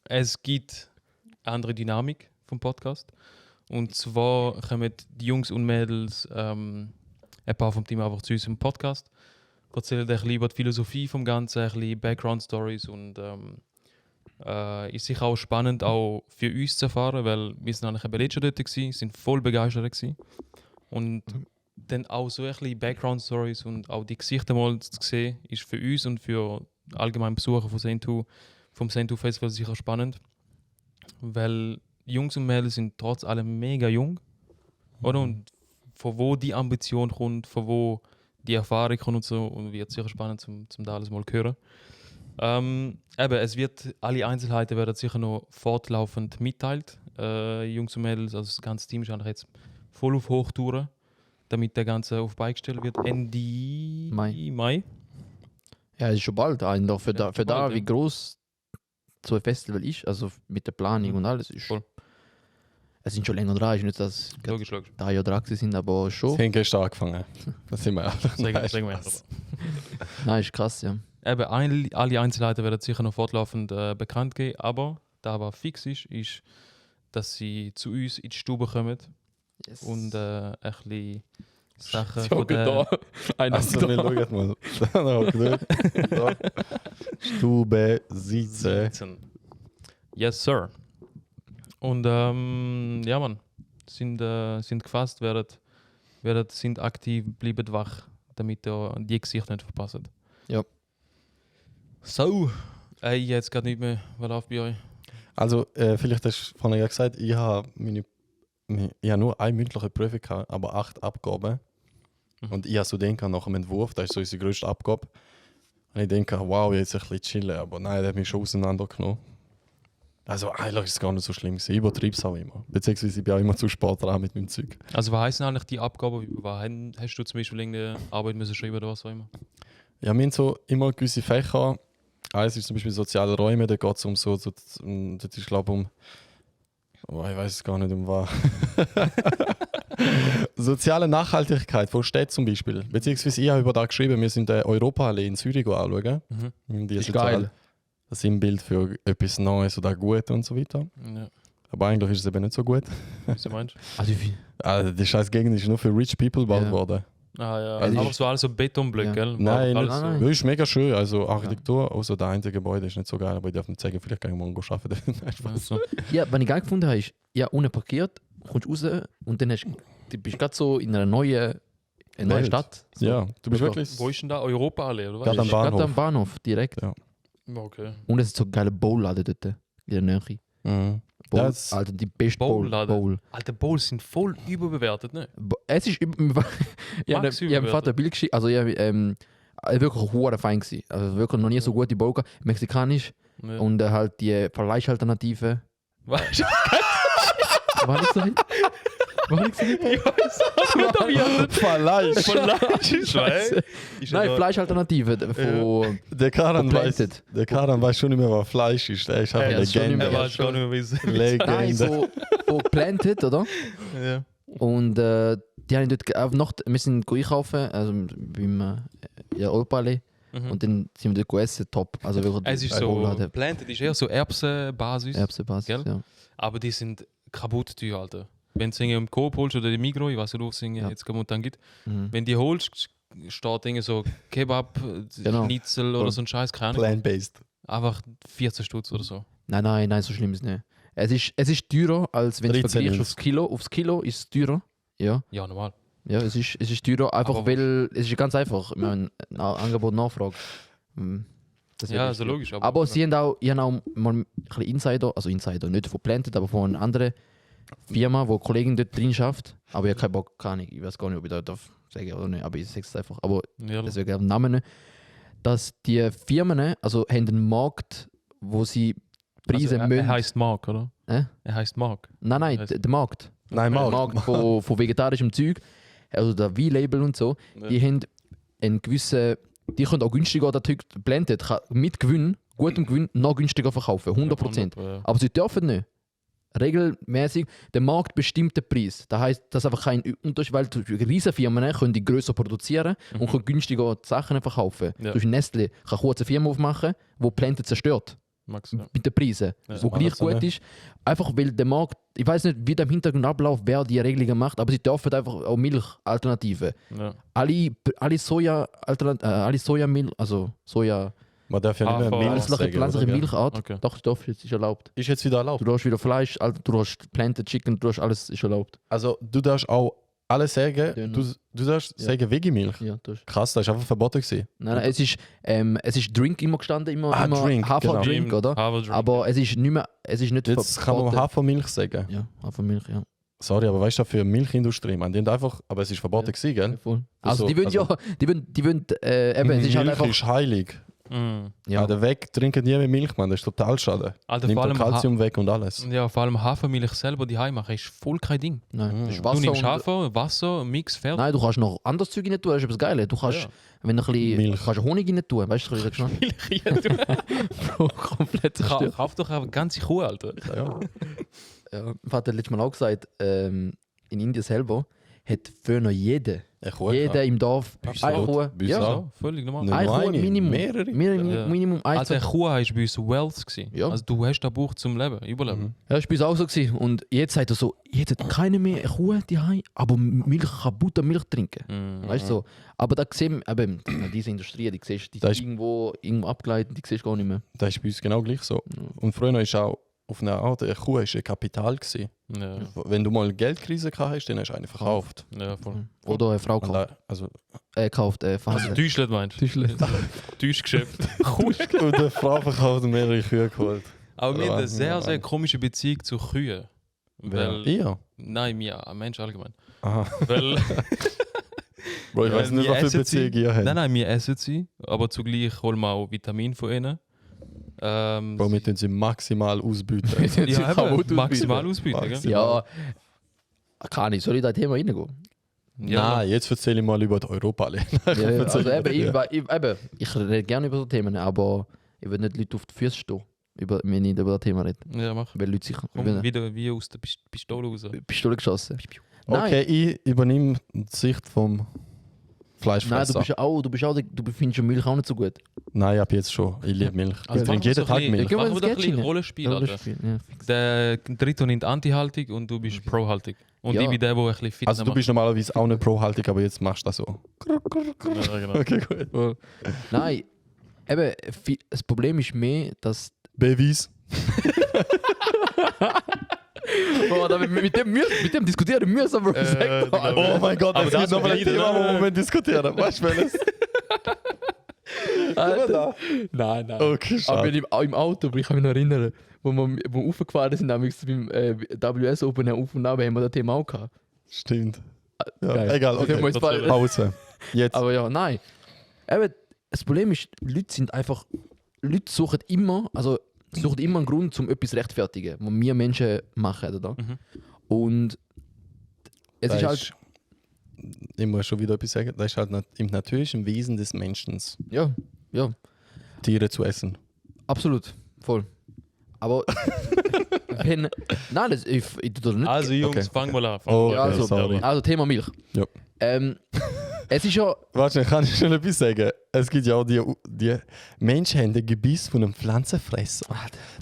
[SPEAKER 1] Es gibt eine andere Dynamik vom Podcast. Und zwar kommen die Jungs und Mädels, ein paar vom Team einfach zu uns im Podcast. Erzählen ein bisschen über die Philosophie vom Ganzen, ein bisschen Background-Stories und ist sicher auch spannend auch für uns zu erfahren, weil wir sind eigentlich eben schon dort gewesen, sind voll begeistert gewesen. Und dann auch so ein bisschen Background-Stories und auch die Gesichter mal zu sehen, ist für uns und für allgemein Besucher von vom Saint Two Festival sicher spannend. Weil Jungs und Mädels sind trotz allem mega jung, oder? Und von wo die Ambition kommt, von wo die Erfahrung kommt und so, und wird sicher spannend zum da alles mal hören. Es wird, alle Einzelheiten werden sicher noch fortlaufend mitteilt. Jungs und Mädels, also das ganze Team ist eigentlich jetzt voll auf Hochtouren, damit der Ganze auf beigestellt wird. Ende Mai.
[SPEAKER 2] Ja, es ist schon bald. Eigentlich für
[SPEAKER 1] Ja,
[SPEAKER 2] da,
[SPEAKER 1] schon bald,
[SPEAKER 2] wie
[SPEAKER 1] ja.
[SPEAKER 2] groß so ein Festival ist, also mit der Planung und alles. Ist,
[SPEAKER 1] Voll.
[SPEAKER 2] es sind schon länger dran. Ist nicht, dass
[SPEAKER 1] Logisch.
[SPEAKER 2] 3 Jahre dran gewesen sind, aber schon.
[SPEAKER 3] Sie haben gestern angefangen. Das sind wir ehrlich.
[SPEAKER 1] Sagen wir
[SPEAKER 3] Spaß.
[SPEAKER 2] Nein, ist krass, ja.
[SPEAKER 1] Alle Einzelheiten werden sicher noch fortlaufend bekannt geben, aber da was fix ist, dass sie zu uns in die Stube kommen
[SPEAKER 2] Yes.
[SPEAKER 1] und ein bisschen Sachen
[SPEAKER 2] so
[SPEAKER 1] von der
[SPEAKER 2] da. Einer
[SPEAKER 3] Also, wir schauen mal. So. Stube, Sitze.
[SPEAKER 1] Sitzen. Yes, sir. Und ja, Mann, sind gefasst, sind aktiv, bleiben wach, damit ihr die Gesichter nicht verpasst.
[SPEAKER 2] Ja.
[SPEAKER 1] So, jetzt gerade nicht mehr, was läuft bei euch?
[SPEAKER 3] Also, vielleicht hast du vorhin ja gesagt, ich habe nur eine mündliche Prüfung gehabt, aber 8 Abgaben.
[SPEAKER 1] Mhm.
[SPEAKER 3] Und ich habe so denken nach dem Entwurf, das ist so unsere grösste Abgabe. Und ich denke, wow, jetzt ein bisschen chillen, aber nein, der hat mich schon auseinandergenommen. Also eigentlich ist es gar nicht so schlimm gewesen. Ich übertreibe es auch immer. Beziehungsweise ich bin auch immer zu spät dran mit meinem Zeug.
[SPEAKER 1] Also, was heisst eigentlich die Abgabe? Hast du zum Beispiel irgendeine Arbeit müssen schreiben oder was auch immer?
[SPEAKER 3] Ja, wir haben so immer gewisse Fächer. Eins ist zum Beispiel soziale Räume, da geht es um so, das ist glaube ich ich weiß es gar nicht um was. Soziale Nachhaltigkeit von Städten zum Beispiel. Beziehungsweise ich habe über das geschrieben, wir sind der Europaallee in Zürich anschauen. Die
[SPEAKER 2] Ist geil.
[SPEAKER 3] Das Sinnbild für etwas Neues oder gut und so weiter.
[SPEAKER 1] Ja,
[SPEAKER 3] Aber eigentlich ist es eben nicht so gut.
[SPEAKER 1] wie meinst du?
[SPEAKER 2] Also wie?
[SPEAKER 3] Also die scheiß Gegend ist nur für rich people gebaut
[SPEAKER 2] Ja.
[SPEAKER 3] worden.
[SPEAKER 1] Ah ja,
[SPEAKER 2] Also
[SPEAKER 1] aber
[SPEAKER 2] ist-
[SPEAKER 1] so alles so Betonblöcke,
[SPEAKER 2] Ja.
[SPEAKER 1] gell?
[SPEAKER 3] Nein,
[SPEAKER 1] Alles
[SPEAKER 3] nicht,
[SPEAKER 1] so.
[SPEAKER 2] nein.
[SPEAKER 3] ja, ist mega schön. Also Architektur, außer der einzige Gebäude ist nicht so geil, aber ich darf nicht sagen, vielleicht kann ich morgen arbeiten. Nein, Spaß.
[SPEAKER 1] Also,
[SPEAKER 2] Ja, was ich geil gefunden habe, ist, ja, ohne parkiert, kommst raus und dann du bist gerade so in einer neuen
[SPEAKER 3] Welt.
[SPEAKER 2] Stadt. So.
[SPEAKER 3] Ja, du bist
[SPEAKER 2] Wirklich.
[SPEAKER 3] wirklich
[SPEAKER 1] wo ist denn da? Europaallee, oder was?
[SPEAKER 3] Gerade am
[SPEAKER 2] Gerade
[SPEAKER 3] Bahnhof.
[SPEAKER 2] am Bahnhof, direkt.
[SPEAKER 3] Ja.
[SPEAKER 1] Okay.
[SPEAKER 2] Und es ist so ein geiler Bowl-Laden dort, in der Nähe.
[SPEAKER 3] Mhm.
[SPEAKER 2] Bowl,
[SPEAKER 3] Ja, es-
[SPEAKER 2] Alter, die beste Bowl.
[SPEAKER 1] Bowl-Laden.
[SPEAKER 2] Bowl.
[SPEAKER 1] Alter, Bowls sind voll überbewertet, ne?
[SPEAKER 2] Es ist ich habe
[SPEAKER 1] Max
[SPEAKER 2] dem Vater ein Bild geschickt, also ich habe wirklich hure fein gewesen. Also wirklich noch nie so gute Bowl gehabt. Mexikanisch
[SPEAKER 1] Ja.
[SPEAKER 2] und halt die Fleischalternative.
[SPEAKER 1] Weißt du?
[SPEAKER 2] War nicht so nicht? War nicht so nicht?
[SPEAKER 1] Ich weiß auch nicht, ob ihr
[SPEAKER 3] Fleisch.
[SPEAKER 1] Fleisch ist,
[SPEAKER 2] Scheiße.
[SPEAKER 1] Ist
[SPEAKER 2] Nein,
[SPEAKER 1] ja
[SPEAKER 2] Fleischalternative von
[SPEAKER 3] Der Karan
[SPEAKER 2] Planted.
[SPEAKER 3] weiß schon nicht mehr, was Fleisch ist. Der ist einfach
[SPEAKER 2] Ja,
[SPEAKER 3] eine
[SPEAKER 2] ist schon nicht
[SPEAKER 3] Legende.
[SPEAKER 2] mehr-
[SPEAKER 1] er weiß gar nicht mehr, wie es
[SPEAKER 2] Nein,
[SPEAKER 3] Legende.
[SPEAKER 2] von Planted, oder?
[SPEAKER 1] ja.
[SPEAKER 2] Und die haben dort wir sind einkaufen, also beim Europaallee.
[SPEAKER 1] Mhm.
[SPEAKER 2] Und dann sind wir dort essen, top. Also wirklich
[SPEAKER 1] Es ist so, Planted ist eher so Erbsenbasis,
[SPEAKER 2] Erbsenbasis,
[SPEAKER 1] Gell?
[SPEAKER 2] ja.
[SPEAKER 1] aber die sind kaputt teuer, Alter. Wenn du im Coop holst oder im Migros, ich weiß nicht, ob es
[SPEAKER 2] Ja.
[SPEAKER 1] jetzt momentan gibt,
[SPEAKER 2] Mhm.
[SPEAKER 1] wenn die holst, steht irgendwie so Kebab,
[SPEAKER 2] Genau.
[SPEAKER 1] Schnitzel oder so ein Scheiß, keine Ahnung.
[SPEAKER 3] Plant-based.
[SPEAKER 1] Einfach 14 Stutz oder so.
[SPEAKER 2] Nein, so schlimm ist es nicht. Es ist teurer, als wenn du
[SPEAKER 3] 13
[SPEAKER 2] vergleichst
[SPEAKER 3] ist.
[SPEAKER 2] aufs Kilo. Aufs Kilo ist es teurer. Ja,
[SPEAKER 1] Ja, normal.
[SPEAKER 2] ja es ist teurer, einfach
[SPEAKER 1] Aber-
[SPEAKER 2] weil es ist ganz einfach. Wir haben Angebot und Nachfrage. Das
[SPEAKER 1] Ja,
[SPEAKER 2] ist
[SPEAKER 1] also logisch.
[SPEAKER 2] Aber sie haben auch mal ein bisschen Insider, also Insider, nicht von Planted, aber von anderen Firma, wo eine Kollegin dort drin schafft, aber ich habe keinen Bock, keine Ahnung, ich weiß gar nicht, ob ich da darf sagen oder nicht, aber ich sage es einfach, aber
[SPEAKER 1] Ja,
[SPEAKER 2] deswegen den Namen nicht, dass die Firmen, also haben einen Markt, wo sie Preise
[SPEAKER 1] also, er heisst Mark, oder?
[SPEAKER 2] Er
[SPEAKER 1] heisst Mark.
[SPEAKER 2] Nein,
[SPEAKER 1] Heisst-
[SPEAKER 2] der Markt.
[SPEAKER 3] Nein,
[SPEAKER 2] Der
[SPEAKER 3] Markt.
[SPEAKER 2] Markt von vegetarischem Zeug, also der V-Label und so, die haben einen gewissen, die können auch günstiger, der Zeug Blended kann mit Gewinn, gutem Gewinn, noch günstiger verkaufen, 100%.
[SPEAKER 1] Ja.
[SPEAKER 2] Aber sie dürfen nicht. Regelmäßig, der Markt bestimmt den Preis. Das heisst, dass einfach kein Unterschied, weil Riesenfirmen können die grösser produzieren und können günstiger die Sachen verkaufen.
[SPEAKER 1] Ja.
[SPEAKER 2] Zum Beispiel Nestle kann kurz eine Firma aufmachen, die Planten zerstört
[SPEAKER 1] Max, ja.
[SPEAKER 2] mit den Preisen,
[SPEAKER 1] Ja.
[SPEAKER 2] wo gleich
[SPEAKER 3] das so,
[SPEAKER 2] gut
[SPEAKER 3] ne?
[SPEAKER 2] ist. Einfach weil der Markt, ich weiß nicht, wie der im Hintergrund abläuft, wer die Regelungen macht, aber sie dürfen einfach auch Milchalternativen.
[SPEAKER 1] Ja.
[SPEAKER 2] Alle Sojamilch, also Soja,
[SPEAKER 3] Man darf ja nicht mehr
[SPEAKER 1] Hafer.
[SPEAKER 3] Milch
[SPEAKER 2] pflanzliche,
[SPEAKER 3] sagen,
[SPEAKER 2] pflanzliche
[SPEAKER 3] oder? Gell?
[SPEAKER 2] Milchart,
[SPEAKER 1] Okay.
[SPEAKER 2] doch, darf jetzt ist erlaubt.
[SPEAKER 3] Ist jetzt wieder erlaubt.
[SPEAKER 2] Du hast wieder Fleisch, du hast Planted Chicken, du hast alles ist erlaubt.
[SPEAKER 3] Also du darfst auch alles sagen,
[SPEAKER 2] Döner.
[SPEAKER 3] du darfst
[SPEAKER 2] Ja.
[SPEAKER 3] sagen Veggie-Milch.
[SPEAKER 2] Ja, du hast.
[SPEAKER 3] Krass, das ist einfach verboten gewesen.
[SPEAKER 2] Nein, es ist Drink immer gestanden, immer
[SPEAKER 3] Drink,
[SPEAKER 2] Haferdrink,
[SPEAKER 1] genau.
[SPEAKER 2] oder?
[SPEAKER 1] Haverdrink.
[SPEAKER 2] Aber es ist nicht mehr, es ist nicht
[SPEAKER 3] Jetzt kann man Hafermilch sagen.
[SPEAKER 2] Ja, Hafermilch, ja.
[SPEAKER 3] Sorry, aber weißt du, für die Milchindustrie, man, die haben einfach, aber es ist verboten gewesen, gell?
[SPEAKER 2] Voll. Also
[SPEAKER 3] so,
[SPEAKER 2] die würden
[SPEAKER 3] also-
[SPEAKER 2] ja, die würden, eben, es ist halt
[SPEAKER 3] Milch
[SPEAKER 2] einfach,
[SPEAKER 3] ist heilig.
[SPEAKER 1] Mhm.
[SPEAKER 2] ja,
[SPEAKER 3] Ja. Der Weg trinken nie mehr Milch, man, das ist total schade.
[SPEAKER 1] Alter,
[SPEAKER 3] Nimmt
[SPEAKER 1] vor
[SPEAKER 3] der
[SPEAKER 1] allem,
[SPEAKER 3] Kalzium weg und alles.
[SPEAKER 1] ja, vor allem Hafermilch selber die machen ist voll kein Ding.
[SPEAKER 2] nein, das ist
[SPEAKER 1] Du
[SPEAKER 2] Wasser
[SPEAKER 1] nimmst
[SPEAKER 2] und,
[SPEAKER 1] Hafer, Wasser, Mix, fertig.
[SPEAKER 2] nein, du kannst noch anderes Zeug rein tun, das ist etwas Geiles. Du kannst,
[SPEAKER 1] Ja.
[SPEAKER 2] wenn du ein bisschen,
[SPEAKER 3] Milch.
[SPEAKER 2] kannst Honig rein tun, weißt du, ein bisschen Bro, komplett zerstört.
[SPEAKER 1] Kauf doch eine ganze Kuh, Alter.
[SPEAKER 3] Ja.
[SPEAKER 2] Ja, mein Vater hat letztes Mal auch gesagt, in Indien selber hat früher noch jeder im Dorf
[SPEAKER 3] Wieso?
[SPEAKER 2] eine Kuh.
[SPEAKER 3] Wieso?
[SPEAKER 2] Ja,
[SPEAKER 1] Ja, völlig normal.
[SPEAKER 3] Nicht
[SPEAKER 2] eine
[SPEAKER 3] nur
[SPEAKER 2] Kuh
[SPEAKER 3] eine,
[SPEAKER 2] Minimum.
[SPEAKER 3] mehrere.
[SPEAKER 1] Ja.
[SPEAKER 2] Minimum eins.
[SPEAKER 1] Also eine Kuh war bei uns Wealth gewesen.
[SPEAKER 2] Ja.
[SPEAKER 1] Also du hast das Buch zum Leben, Überleben.
[SPEAKER 3] Mhm.
[SPEAKER 2] Ja, das war bei uns auch so. Gewesen. Und jetzt sagt er so, jetzt hat keiner mehr eine Kuh daheim, aber Milch kann Buttermilch trinken.
[SPEAKER 1] Mhm.
[SPEAKER 2] Weißt du so? Aber da sehen wir, eben, diese Industrie, die siehst du, die
[SPEAKER 3] Das
[SPEAKER 2] ist
[SPEAKER 3] ist-
[SPEAKER 2] irgendwo abgeleitet, die siehst du gar nicht mehr.
[SPEAKER 3] Das ist bei uns genau gleich so.
[SPEAKER 2] Ja.
[SPEAKER 3] Und früher ist auch auf eine Art, eine Kuh ist ein Kapital gewesen.
[SPEAKER 1] Ja,
[SPEAKER 3] Wenn du mal eine Geldkrise gehabt hast, dann hast du eine verkauft.
[SPEAKER 1] ja, voll.
[SPEAKER 2] Oder eine Frau kauft.
[SPEAKER 3] Also,
[SPEAKER 2] Verhandelt.
[SPEAKER 1] Also Deutschland meinst du? Deutschgeschäft.
[SPEAKER 3] und eine Frau verkauft und mehrere Kühe geholt.
[SPEAKER 1] Aber wir haben eine sehr,
[SPEAKER 3] Ja.
[SPEAKER 1] sehr komische Beziehung zu Kühen. Weil,
[SPEAKER 3] Ja.
[SPEAKER 1] nein, wir, ein Mensch allgemein.
[SPEAKER 3] Aha.
[SPEAKER 1] Weil,
[SPEAKER 3] Bro, ich
[SPEAKER 1] Weil
[SPEAKER 3] weiß nicht,
[SPEAKER 1] wir
[SPEAKER 3] was für
[SPEAKER 1] essen sie.
[SPEAKER 3] Beziehungen ihr habt.
[SPEAKER 1] nein, wir essen sie, aber zugleich holen wir auch Vitamine von ihnen.
[SPEAKER 3] Bro, wir tun sie maximal ausbieten.
[SPEAKER 1] Ja,
[SPEAKER 2] kann man
[SPEAKER 1] eben, maximal ausbieten, gell?
[SPEAKER 2] Ja, kann ich. Soll ich da Thema reingehen?
[SPEAKER 1] Ja,
[SPEAKER 3] Nein, jetzt erzähle ich mal über die Europa-League.
[SPEAKER 2] Ja, also ich rede gerne über so Themen, aber ich will nicht Leute auf die Füße stehen, wenn ich über das Thema rede.
[SPEAKER 1] Ja, mach.
[SPEAKER 2] Weil Leute sich
[SPEAKER 1] Komm, wieder wie aus der Pistole raus.
[SPEAKER 2] Pistole geschossen. Nein.
[SPEAKER 3] Okay, ich übernehme die Sicht vom
[SPEAKER 2] Nein,
[SPEAKER 3] Fleischfresser.
[SPEAKER 2] du findest ja Milch auch nicht so gut.
[SPEAKER 3] Nein, ab jetzt schon. Ich liebe Milch.
[SPEAKER 1] Also
[SPEAKER 3] ich trinke jeden Tag Milch.
[SPEAKER 2] Gehen wir
[SPEAKER 1] Machen wir
[SPEAKER 2] ins
[SPEAKER 1] doch ein
[SPEAKER 2] Sketch
[SPEAKER 1] bisschen
[SPEAKER 2] rein.
[SPEAKER 1] Rollenspiel,
[SPEAKER 2] Ja,
[SPEAKER 1] Alter.
[SPEAKER 2] ja, fix.
[SPEAKER 1] Der dritte nimmt Anti-Haltung und du bist Pro-Haltung. Und
[SPEAKER 2] Ja.
[SPEAKER 1] ich bin der, der ein bisschen fit
[SPEAKER 3] Also du bist normalerweise auch nicht pro-haltig, aber jetzt machst du das so.
[SPEAKER 1] Ja, genau.
[SPEAKER 3] Okay, gut.
[SPEAKER 2] Nein, eben, das Problem ist mehr, dass.
[SPEAKER 3] Beweis.
[SPEAKER 2] Boah, mit dem diskutieren müssen wir. Sag doch, Alter.
[SPEAKER 3] Oh mein Gott,
[SPEAKER 1] Aber
[SPEAKER 3] das
[SPEAKER 1] das
[SPEAKER 3] ist nochmal ein
[SPEAKER 1] wieder,
[SPEAKER 3] Thema,
[SPEAKER 1] ne?
[SPEAKER 3] wo wir diskutieren. Weißt du, welches?
[SPEAKER 2] Alter. Nein.
[SPEAKER 3] Okay,
[SPEAKER 2] Aber
[SPEAKER 3] schade.
[SPEAKER 2] im Auto, ich kann mich noch erinnern, wo wir aufgefahren sind, damals beim WS Open Air auf und ab, haben wir das Thema auch gehabt.
[SPEAKER 3] Stimmt. Ja,
[SPEAKER 2] Geil.
[SPEAKER 3] egal,
[SPEAKER 2] Das haben wir
[SPEAKER 3] okay.
[SPEAKER 2] jetzt bald-
[SPEAKER 3] Pause. Jetzt.
[SPEAKER 2] Aber ja, nein. Eben, das Problem ist, Leute suchen immer einen Grund, um etwas zu rechtfertigen, was wir Menschen machen, oder?
[SPEAKER 1] Mhm.
[SPEAKER 2] Und es
[SPEAKER 3] Das
[SPEAKER 2] ist halt,
[SPEAKER 3] ich muss schon wieder etwas sagen, das ist halt im natürlichen Wesen des Menschen,
[SPEAKER 2] ja,
[SPEAKER 3] Tiere zu essen.
[SPEAKER 2] absolut, voll. Aber wenn, nein, ich tue das nicht.
[SPEAKER 1] Also Jungs,
[SPEAKER 3] Okay.
[SPEAKER 1] fang mal an.
[SPEAKER 3] Oh,
[SPEAKER 2] Ja,
[SPEAKER 3] okay, sorry.
[SPEAKER 2] Also Thema Milch.
[SPEAKER 3] Ja.
[SPEAKER 2] Es ist ja,
[SPEAKER 3] Warte, kann ich schon etwas sagen? Es gibt ja auch die Menschen haben ein Gebiss von einem Pflanzenfresser.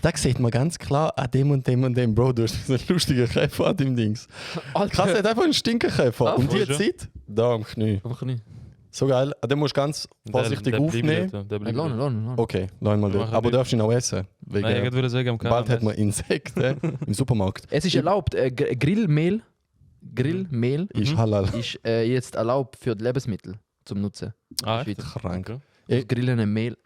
[SPEAKER 3] Da sieht man ganz klar an dem und dem und dem. Bro, du hast so einen lustigen Käfer an deinem Dings. Krass, er hat einfach einen Stinkerkäfer.
[SPEAKER 2] Ah,
[SPEAKER 3] Und die
[SPEAKER 1] voll
[SPEAKER 3] Zeit, da am Knie.
[SPEAKER 2] einfach nicht.
[SPEAKER 3] So geil. Den musst du ganz vorsichtig aufnehmen.
[SPEAKER 2] Lass.
[SPEAKER 3] Okay, lass mal durch.
[SPEAKER 1] Mach
[SPEAKER 3] Aber
[SPEAKER 1] ich.
[SPEAKER 3] du darfst ihn auch essen. Wegen,
[SPEAKER 1] Nein, ich würde sagen, am
[SPEAKER 3] bald hat
[SPEAKER 1] KMS.
[SPEAKER 3] man Insekten im Supermarkt.
[SPEAKER 2] Es ist erlaubt, Grillmehl
[SPEAKER 3] Ist halal.
[SPEAKER 2] ist jetzt erlaubt für die Lebensmittel zum Nutzen.
[SPEAKER 1] Ah,
[SPEAKER 2] Schweiz.
[SPEAKER 3] Krank.
[SPEAKER 1] Okay.
[SPEAKER 2] Grillen Mehl.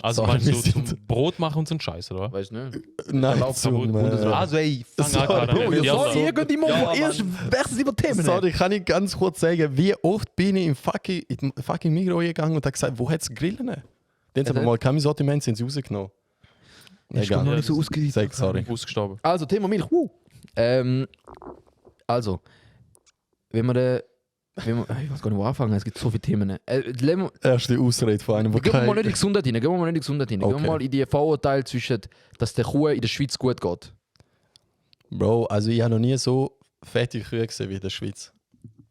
[SPEAKER 1] Also
[SPEAKER 3] Sorry,
[SPEAKER 1] meinst
[SPEAKER 3] wir
[SPEAKER 1] du
[SPEAKER 3] sind-
[SPEAKER 1] zum Brot machen und so einen Scheiß, oder?
[SPEAKER 2] Weiß nicht.
[SPEAKER 3] Nein,
[SPEAKER 2] Erlaubt
[SPEAKER 3] zum,
[SPEAKER 1] Also ey, fang
[SPEAKER 3] Sorry,
[SPEAKER 1] an,
[SPEAKER 3] Bro,
[SPEAKER 1] Karan.
[SPEAKER 2] Ja,
[SPEAKER 1] Ja,
[SPEAKER 2] sorry,
[SPEAKER 1] so.
[SPEAKER 2] ihr könnt immer
[SPEAKER 1] Ja,
[SPEAKER 2] erst wechseln über Themen.
[SPEAKER 3] sorry, kann ich ganz kurz sagen, wie oft bin ich im fucking Migros gegangen und habe gesagt, wo hat es Grillen? Dann haben sie aber mal kein Sortiment, sind sie rausgenommen.
[SPEAKER 2] Ist doch noch nicht so ausgesehen.
[SPEAKER 3] Sag sorry.
[SPEAKER 1] Ausgestorben.
[SPEAKER 2] Also, Thema Milch. Also, wenn wir ich weiß gar nicht, wo anfangen, es gibt so viele Themen.
[SPEAKER 3] Erste Ausrede von einem, der
[SPEAKER 2] Gehen wir mal nicht in die
[SPEAKER 3] kein...
[SPEAKER 2] Gesundheit rein. Gehen wir
[SPEAKER 3] Okay.
[SPEAKER 2] mal in die Vorurteile zwischen, dass der Kuh in der Schweiz gut geht.
[SPEAKER 3] Bro, also ich habe noch nie so fette Kühe gesehen wie in der Schweiz.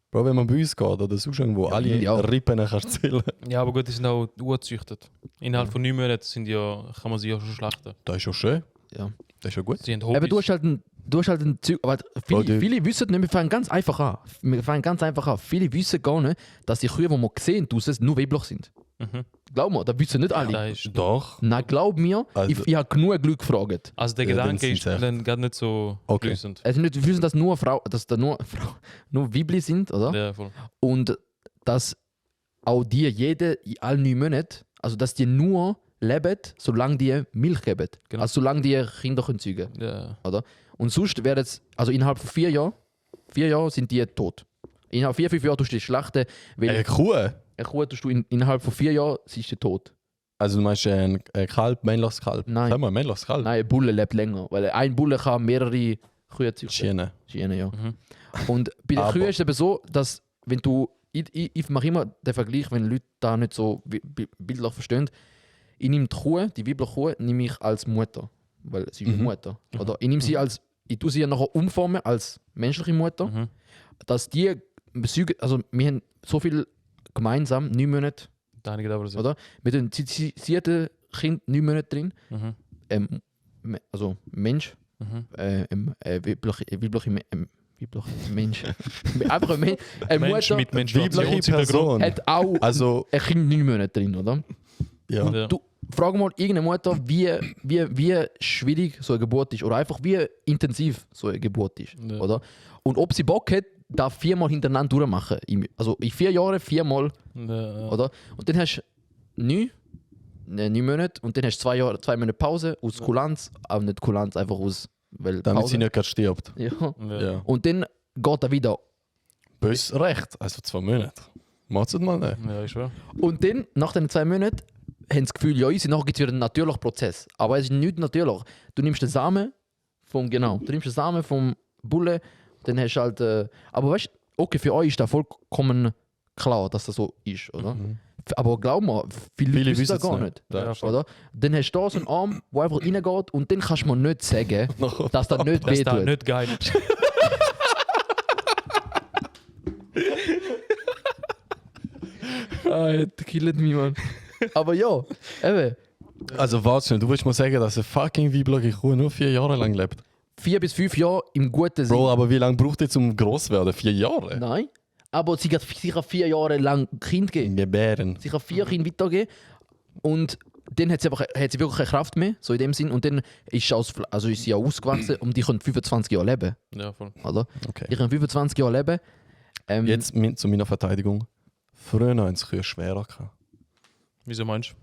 [SPEAKER 3] Bro, wenn man bei uns geht oder sonst irgendwo,
[SPEAKER 2] Ja, ich
[SPEAKER 3] alle
[SPEAKER 2] auch.
[SPEAKER 3] Rippen kannst zählen.
[SPEAKER 1] Ja, aber gut, die sind auch urgezüchtet. Innerhalb von 9 Monaten sind ja, kann man sie ja schon schlachten.
[SPEAKER 3] Das ist schon schön.
[SPEAKER 2] Ja.
[SPEAKER 3] Das ist schon gut.
[SPEAKER 1] Sie haben Hobbys.
[SPEAKER 2] Aber du hast halt ein Zeug. Aber
[SPEAKER 3] Bro, du-
[SPEAKER 2] viele wissen nicht, wir fangen ganz einfach an. Viele wissen gar nicht, dass die Kühe, die wir sehen, draussen nur weiblich sind.
[SPEAKER 1] Mhm.
[SPEAKER 2] Glaub mir, das wissen nicht alle.
[SPEAKER 1] Da ist,
[SPEAKER 3] Doch.
[SPEAKER 2] Nein, glaub mir,
[SPEAKER 3] Also-
[SPEAKER 2] ich habe genug Leute gefragt.
[SPEAKER 1] also der
[SPEAKER 3] Ja, dann
[SPEAKER 1] Gedanke
[SPEAKER 3] sind's
[SPEAKER 1] ist
[SPEAKER 3] echt.
[SPEAKER 1] dann gar nicht so
[SPEAKER 3] Okay.
[SPEAKER 1] fließend.
[SPEAKER 2] Also nicht, wir wissen, dass da nur Weibli sind, oder?
[SPEAKER 1] Ja, voll.
[SPEAKER 2] Und dass auch die in allen 9 Monaten, also dass die nur leben, solange die Milch geben.
[SPEAKER 1] Genau.
[SPEAKER 2] Also solange die Kinder können zeugen.
[SPEAKER 1] Ja.
[SPEAKER 2] Und sonst werden es, also innerhalb von 4 Jahren sind die tot. Innerhalb 4-5 Jahren tust du die schlachten, weil
[SPEAKER 3] Kuh?
[SPEAKER 2] eine Kuh tust du innerhalb von 4 Jahren, sie ist tot.
[SPEAKER 3] Also du meinst ein Kalb, männliches Kalb?
[SPEAKER 2] Nein.
[SPEAKER 3] Sag mal, männliches Kalb?
[SPEAKER 2] Nein, ein Bulle lebt länger, weil ein Bulle kann mehrere Kühe züchten.
[SPEAKER 3] Schiene.
[SPEAKER 2] Schiene, ja.
[SPEAKER 1] Mhm.
[SPEAKER 2] Und bei den
[SPEAKER 3] Aber-
[SPEAKER 2] Kühen ist es eben so, dass wenn du, ich mache immer den Vergleich, wenn Leute da nicht so bildlich verstehen, ich nehme die Kuh, die weibliche Kuh, nehme ich als Mutter, weil sie ist eine
[SPEAKER 3] Mhm.
[SPEAKER 2] Mutter. Oder ich nehme sie als, ich tue sie ja nachher umformen als menschliche Mutter,
[SPEAKER 1] Mhm.
[SPEAKER 2] dass die Säuge, also wir haben so viel gemeinsam, 9 Monate,
[SPEAKER 1] Da habe ich gedacht, so.
[SPEAKER 2] oder? Sie hat ein Kind 9 Monate drin,
[SPEAKER 1] Mhm.
[SPEAKER 2] also Mensch,
[SPEAKER 1] Mhm.
[SPEAKER 2] weibliche Mensch. Einfach ein Mensch. Eine
[SPEAKER 1] Mensch
[SPEAKER 2] Mutter
[SPEAKER 1] mit
[SPEAKER 3] Weibliche
[SPEAKER 1] Menstruationshintergrund.
[SPEAKER 3] Person.
[SPEAKER 2] hat auch
[SPEAKER 3] Also,
[SPEAKER 2] ein Kind 9 Monate drin, oder?
[SPEAKER 3] ja.
[SPEAKER 1] Ja.
[SPEAKER 2] Du frag mal irgendeine Mutter, wie schwierig so eine Geburt ist oder einfach wie intensiv so eine Geburt ist,
[SPEAKER 1] Ja.
[SPEAKER 2] oder? Und ob sie Bock hat, darf 4-mal hintereinander durchmachen. Also in 4 Jahren 4-mal,
[SPEAKER 1] Ja.
[SPEAKER 2] oder? Und dann hast du 9 Monate und dann hast du 2 Monate Pause aus Kulanz, aber nicht Kulanz, einfach aus, weil
[SPEAKER 3] Damit
[SPEAKER 2] Pause.
[SPEAKER 3] sie nicht gerade stirbt.
[SPEAKER 2] Ja.
[SPEAKER 1] Ja.
[SPEAKER 3] Ja.
[SPEAKER 2] Und dann geht er wieder.
[SPEAKER 3] Bös recht. Also 2 Monate. Macht's es mal nicht.
[SPEAKER 1] Ja, ich schwör.
[SPEAKER 2] Und dann, nach diesen 2 Monaten, haben sie das Gefühl, ja, easy, nachher gibt es wieder einen natürlichen Prozess. Aber es ist nicht natürlich. Du nimmst den Samen vom Bulle, dann hast du halt. Aber weißt du, okay, für euch ist das vollkommen klar, dass das so ist, oder?
[SPEAKER 3] Mhm.
[SPEAKER 2] Aber glaub mir, viele Leute wissen das gar nicht.
[SPEAKER 3] Ja,
[SPEAKER 1] voll.
[SPEAKER 2] Oder? Dann hast du da so einen Arm, der einfach reingeht und dann kannst du mir nicht sagen, dass das nicht
[SPEAKER 1] Das ist da
[SPEAKER 2] wehtut.
[SPEAKER 1] nicht geil.
[SPEAKER 2] Das killt mich, Mann. Aber ja, eben.
[SPEAKER 3] Also warte schnell, du willst mal sagen, dass eine fucking weibliche Kuh nur 4 Jahre lang lebt?
[SPEAKER 2] 4 bis 5 Jahre im guten Sinn.
[SPEAKER 3] Bro, aber wie lange braucht ihr zum gross zu werden? 4 Jahre?
[SPEAKER 2] Nein. Aber sie hat sicher 4 Jahre lang Kind gegeben.
[SPEAKER 3] Gebären.
[SPEAKER 2] Sie kann 4 Kinder weitergeben. Und dann hat sie wirklich keine Kraft mehr, so in dem Sinn. Und dann ist sie auch ausgewachsen und die können 25 Jahre leben.
[SPEAKER 1] Ja, voll.
[SPEAKER 2] Oder?
[SPEAKER 3] Okay.
[SPEAKER 2] Die können 25 Jahre leben.
[SPEAKER 3] Jetzt zu meiner Verteidigung. Früher haben sie Kühe schwerer gehabt.
[SPEAKER 1] Wieso meinst du?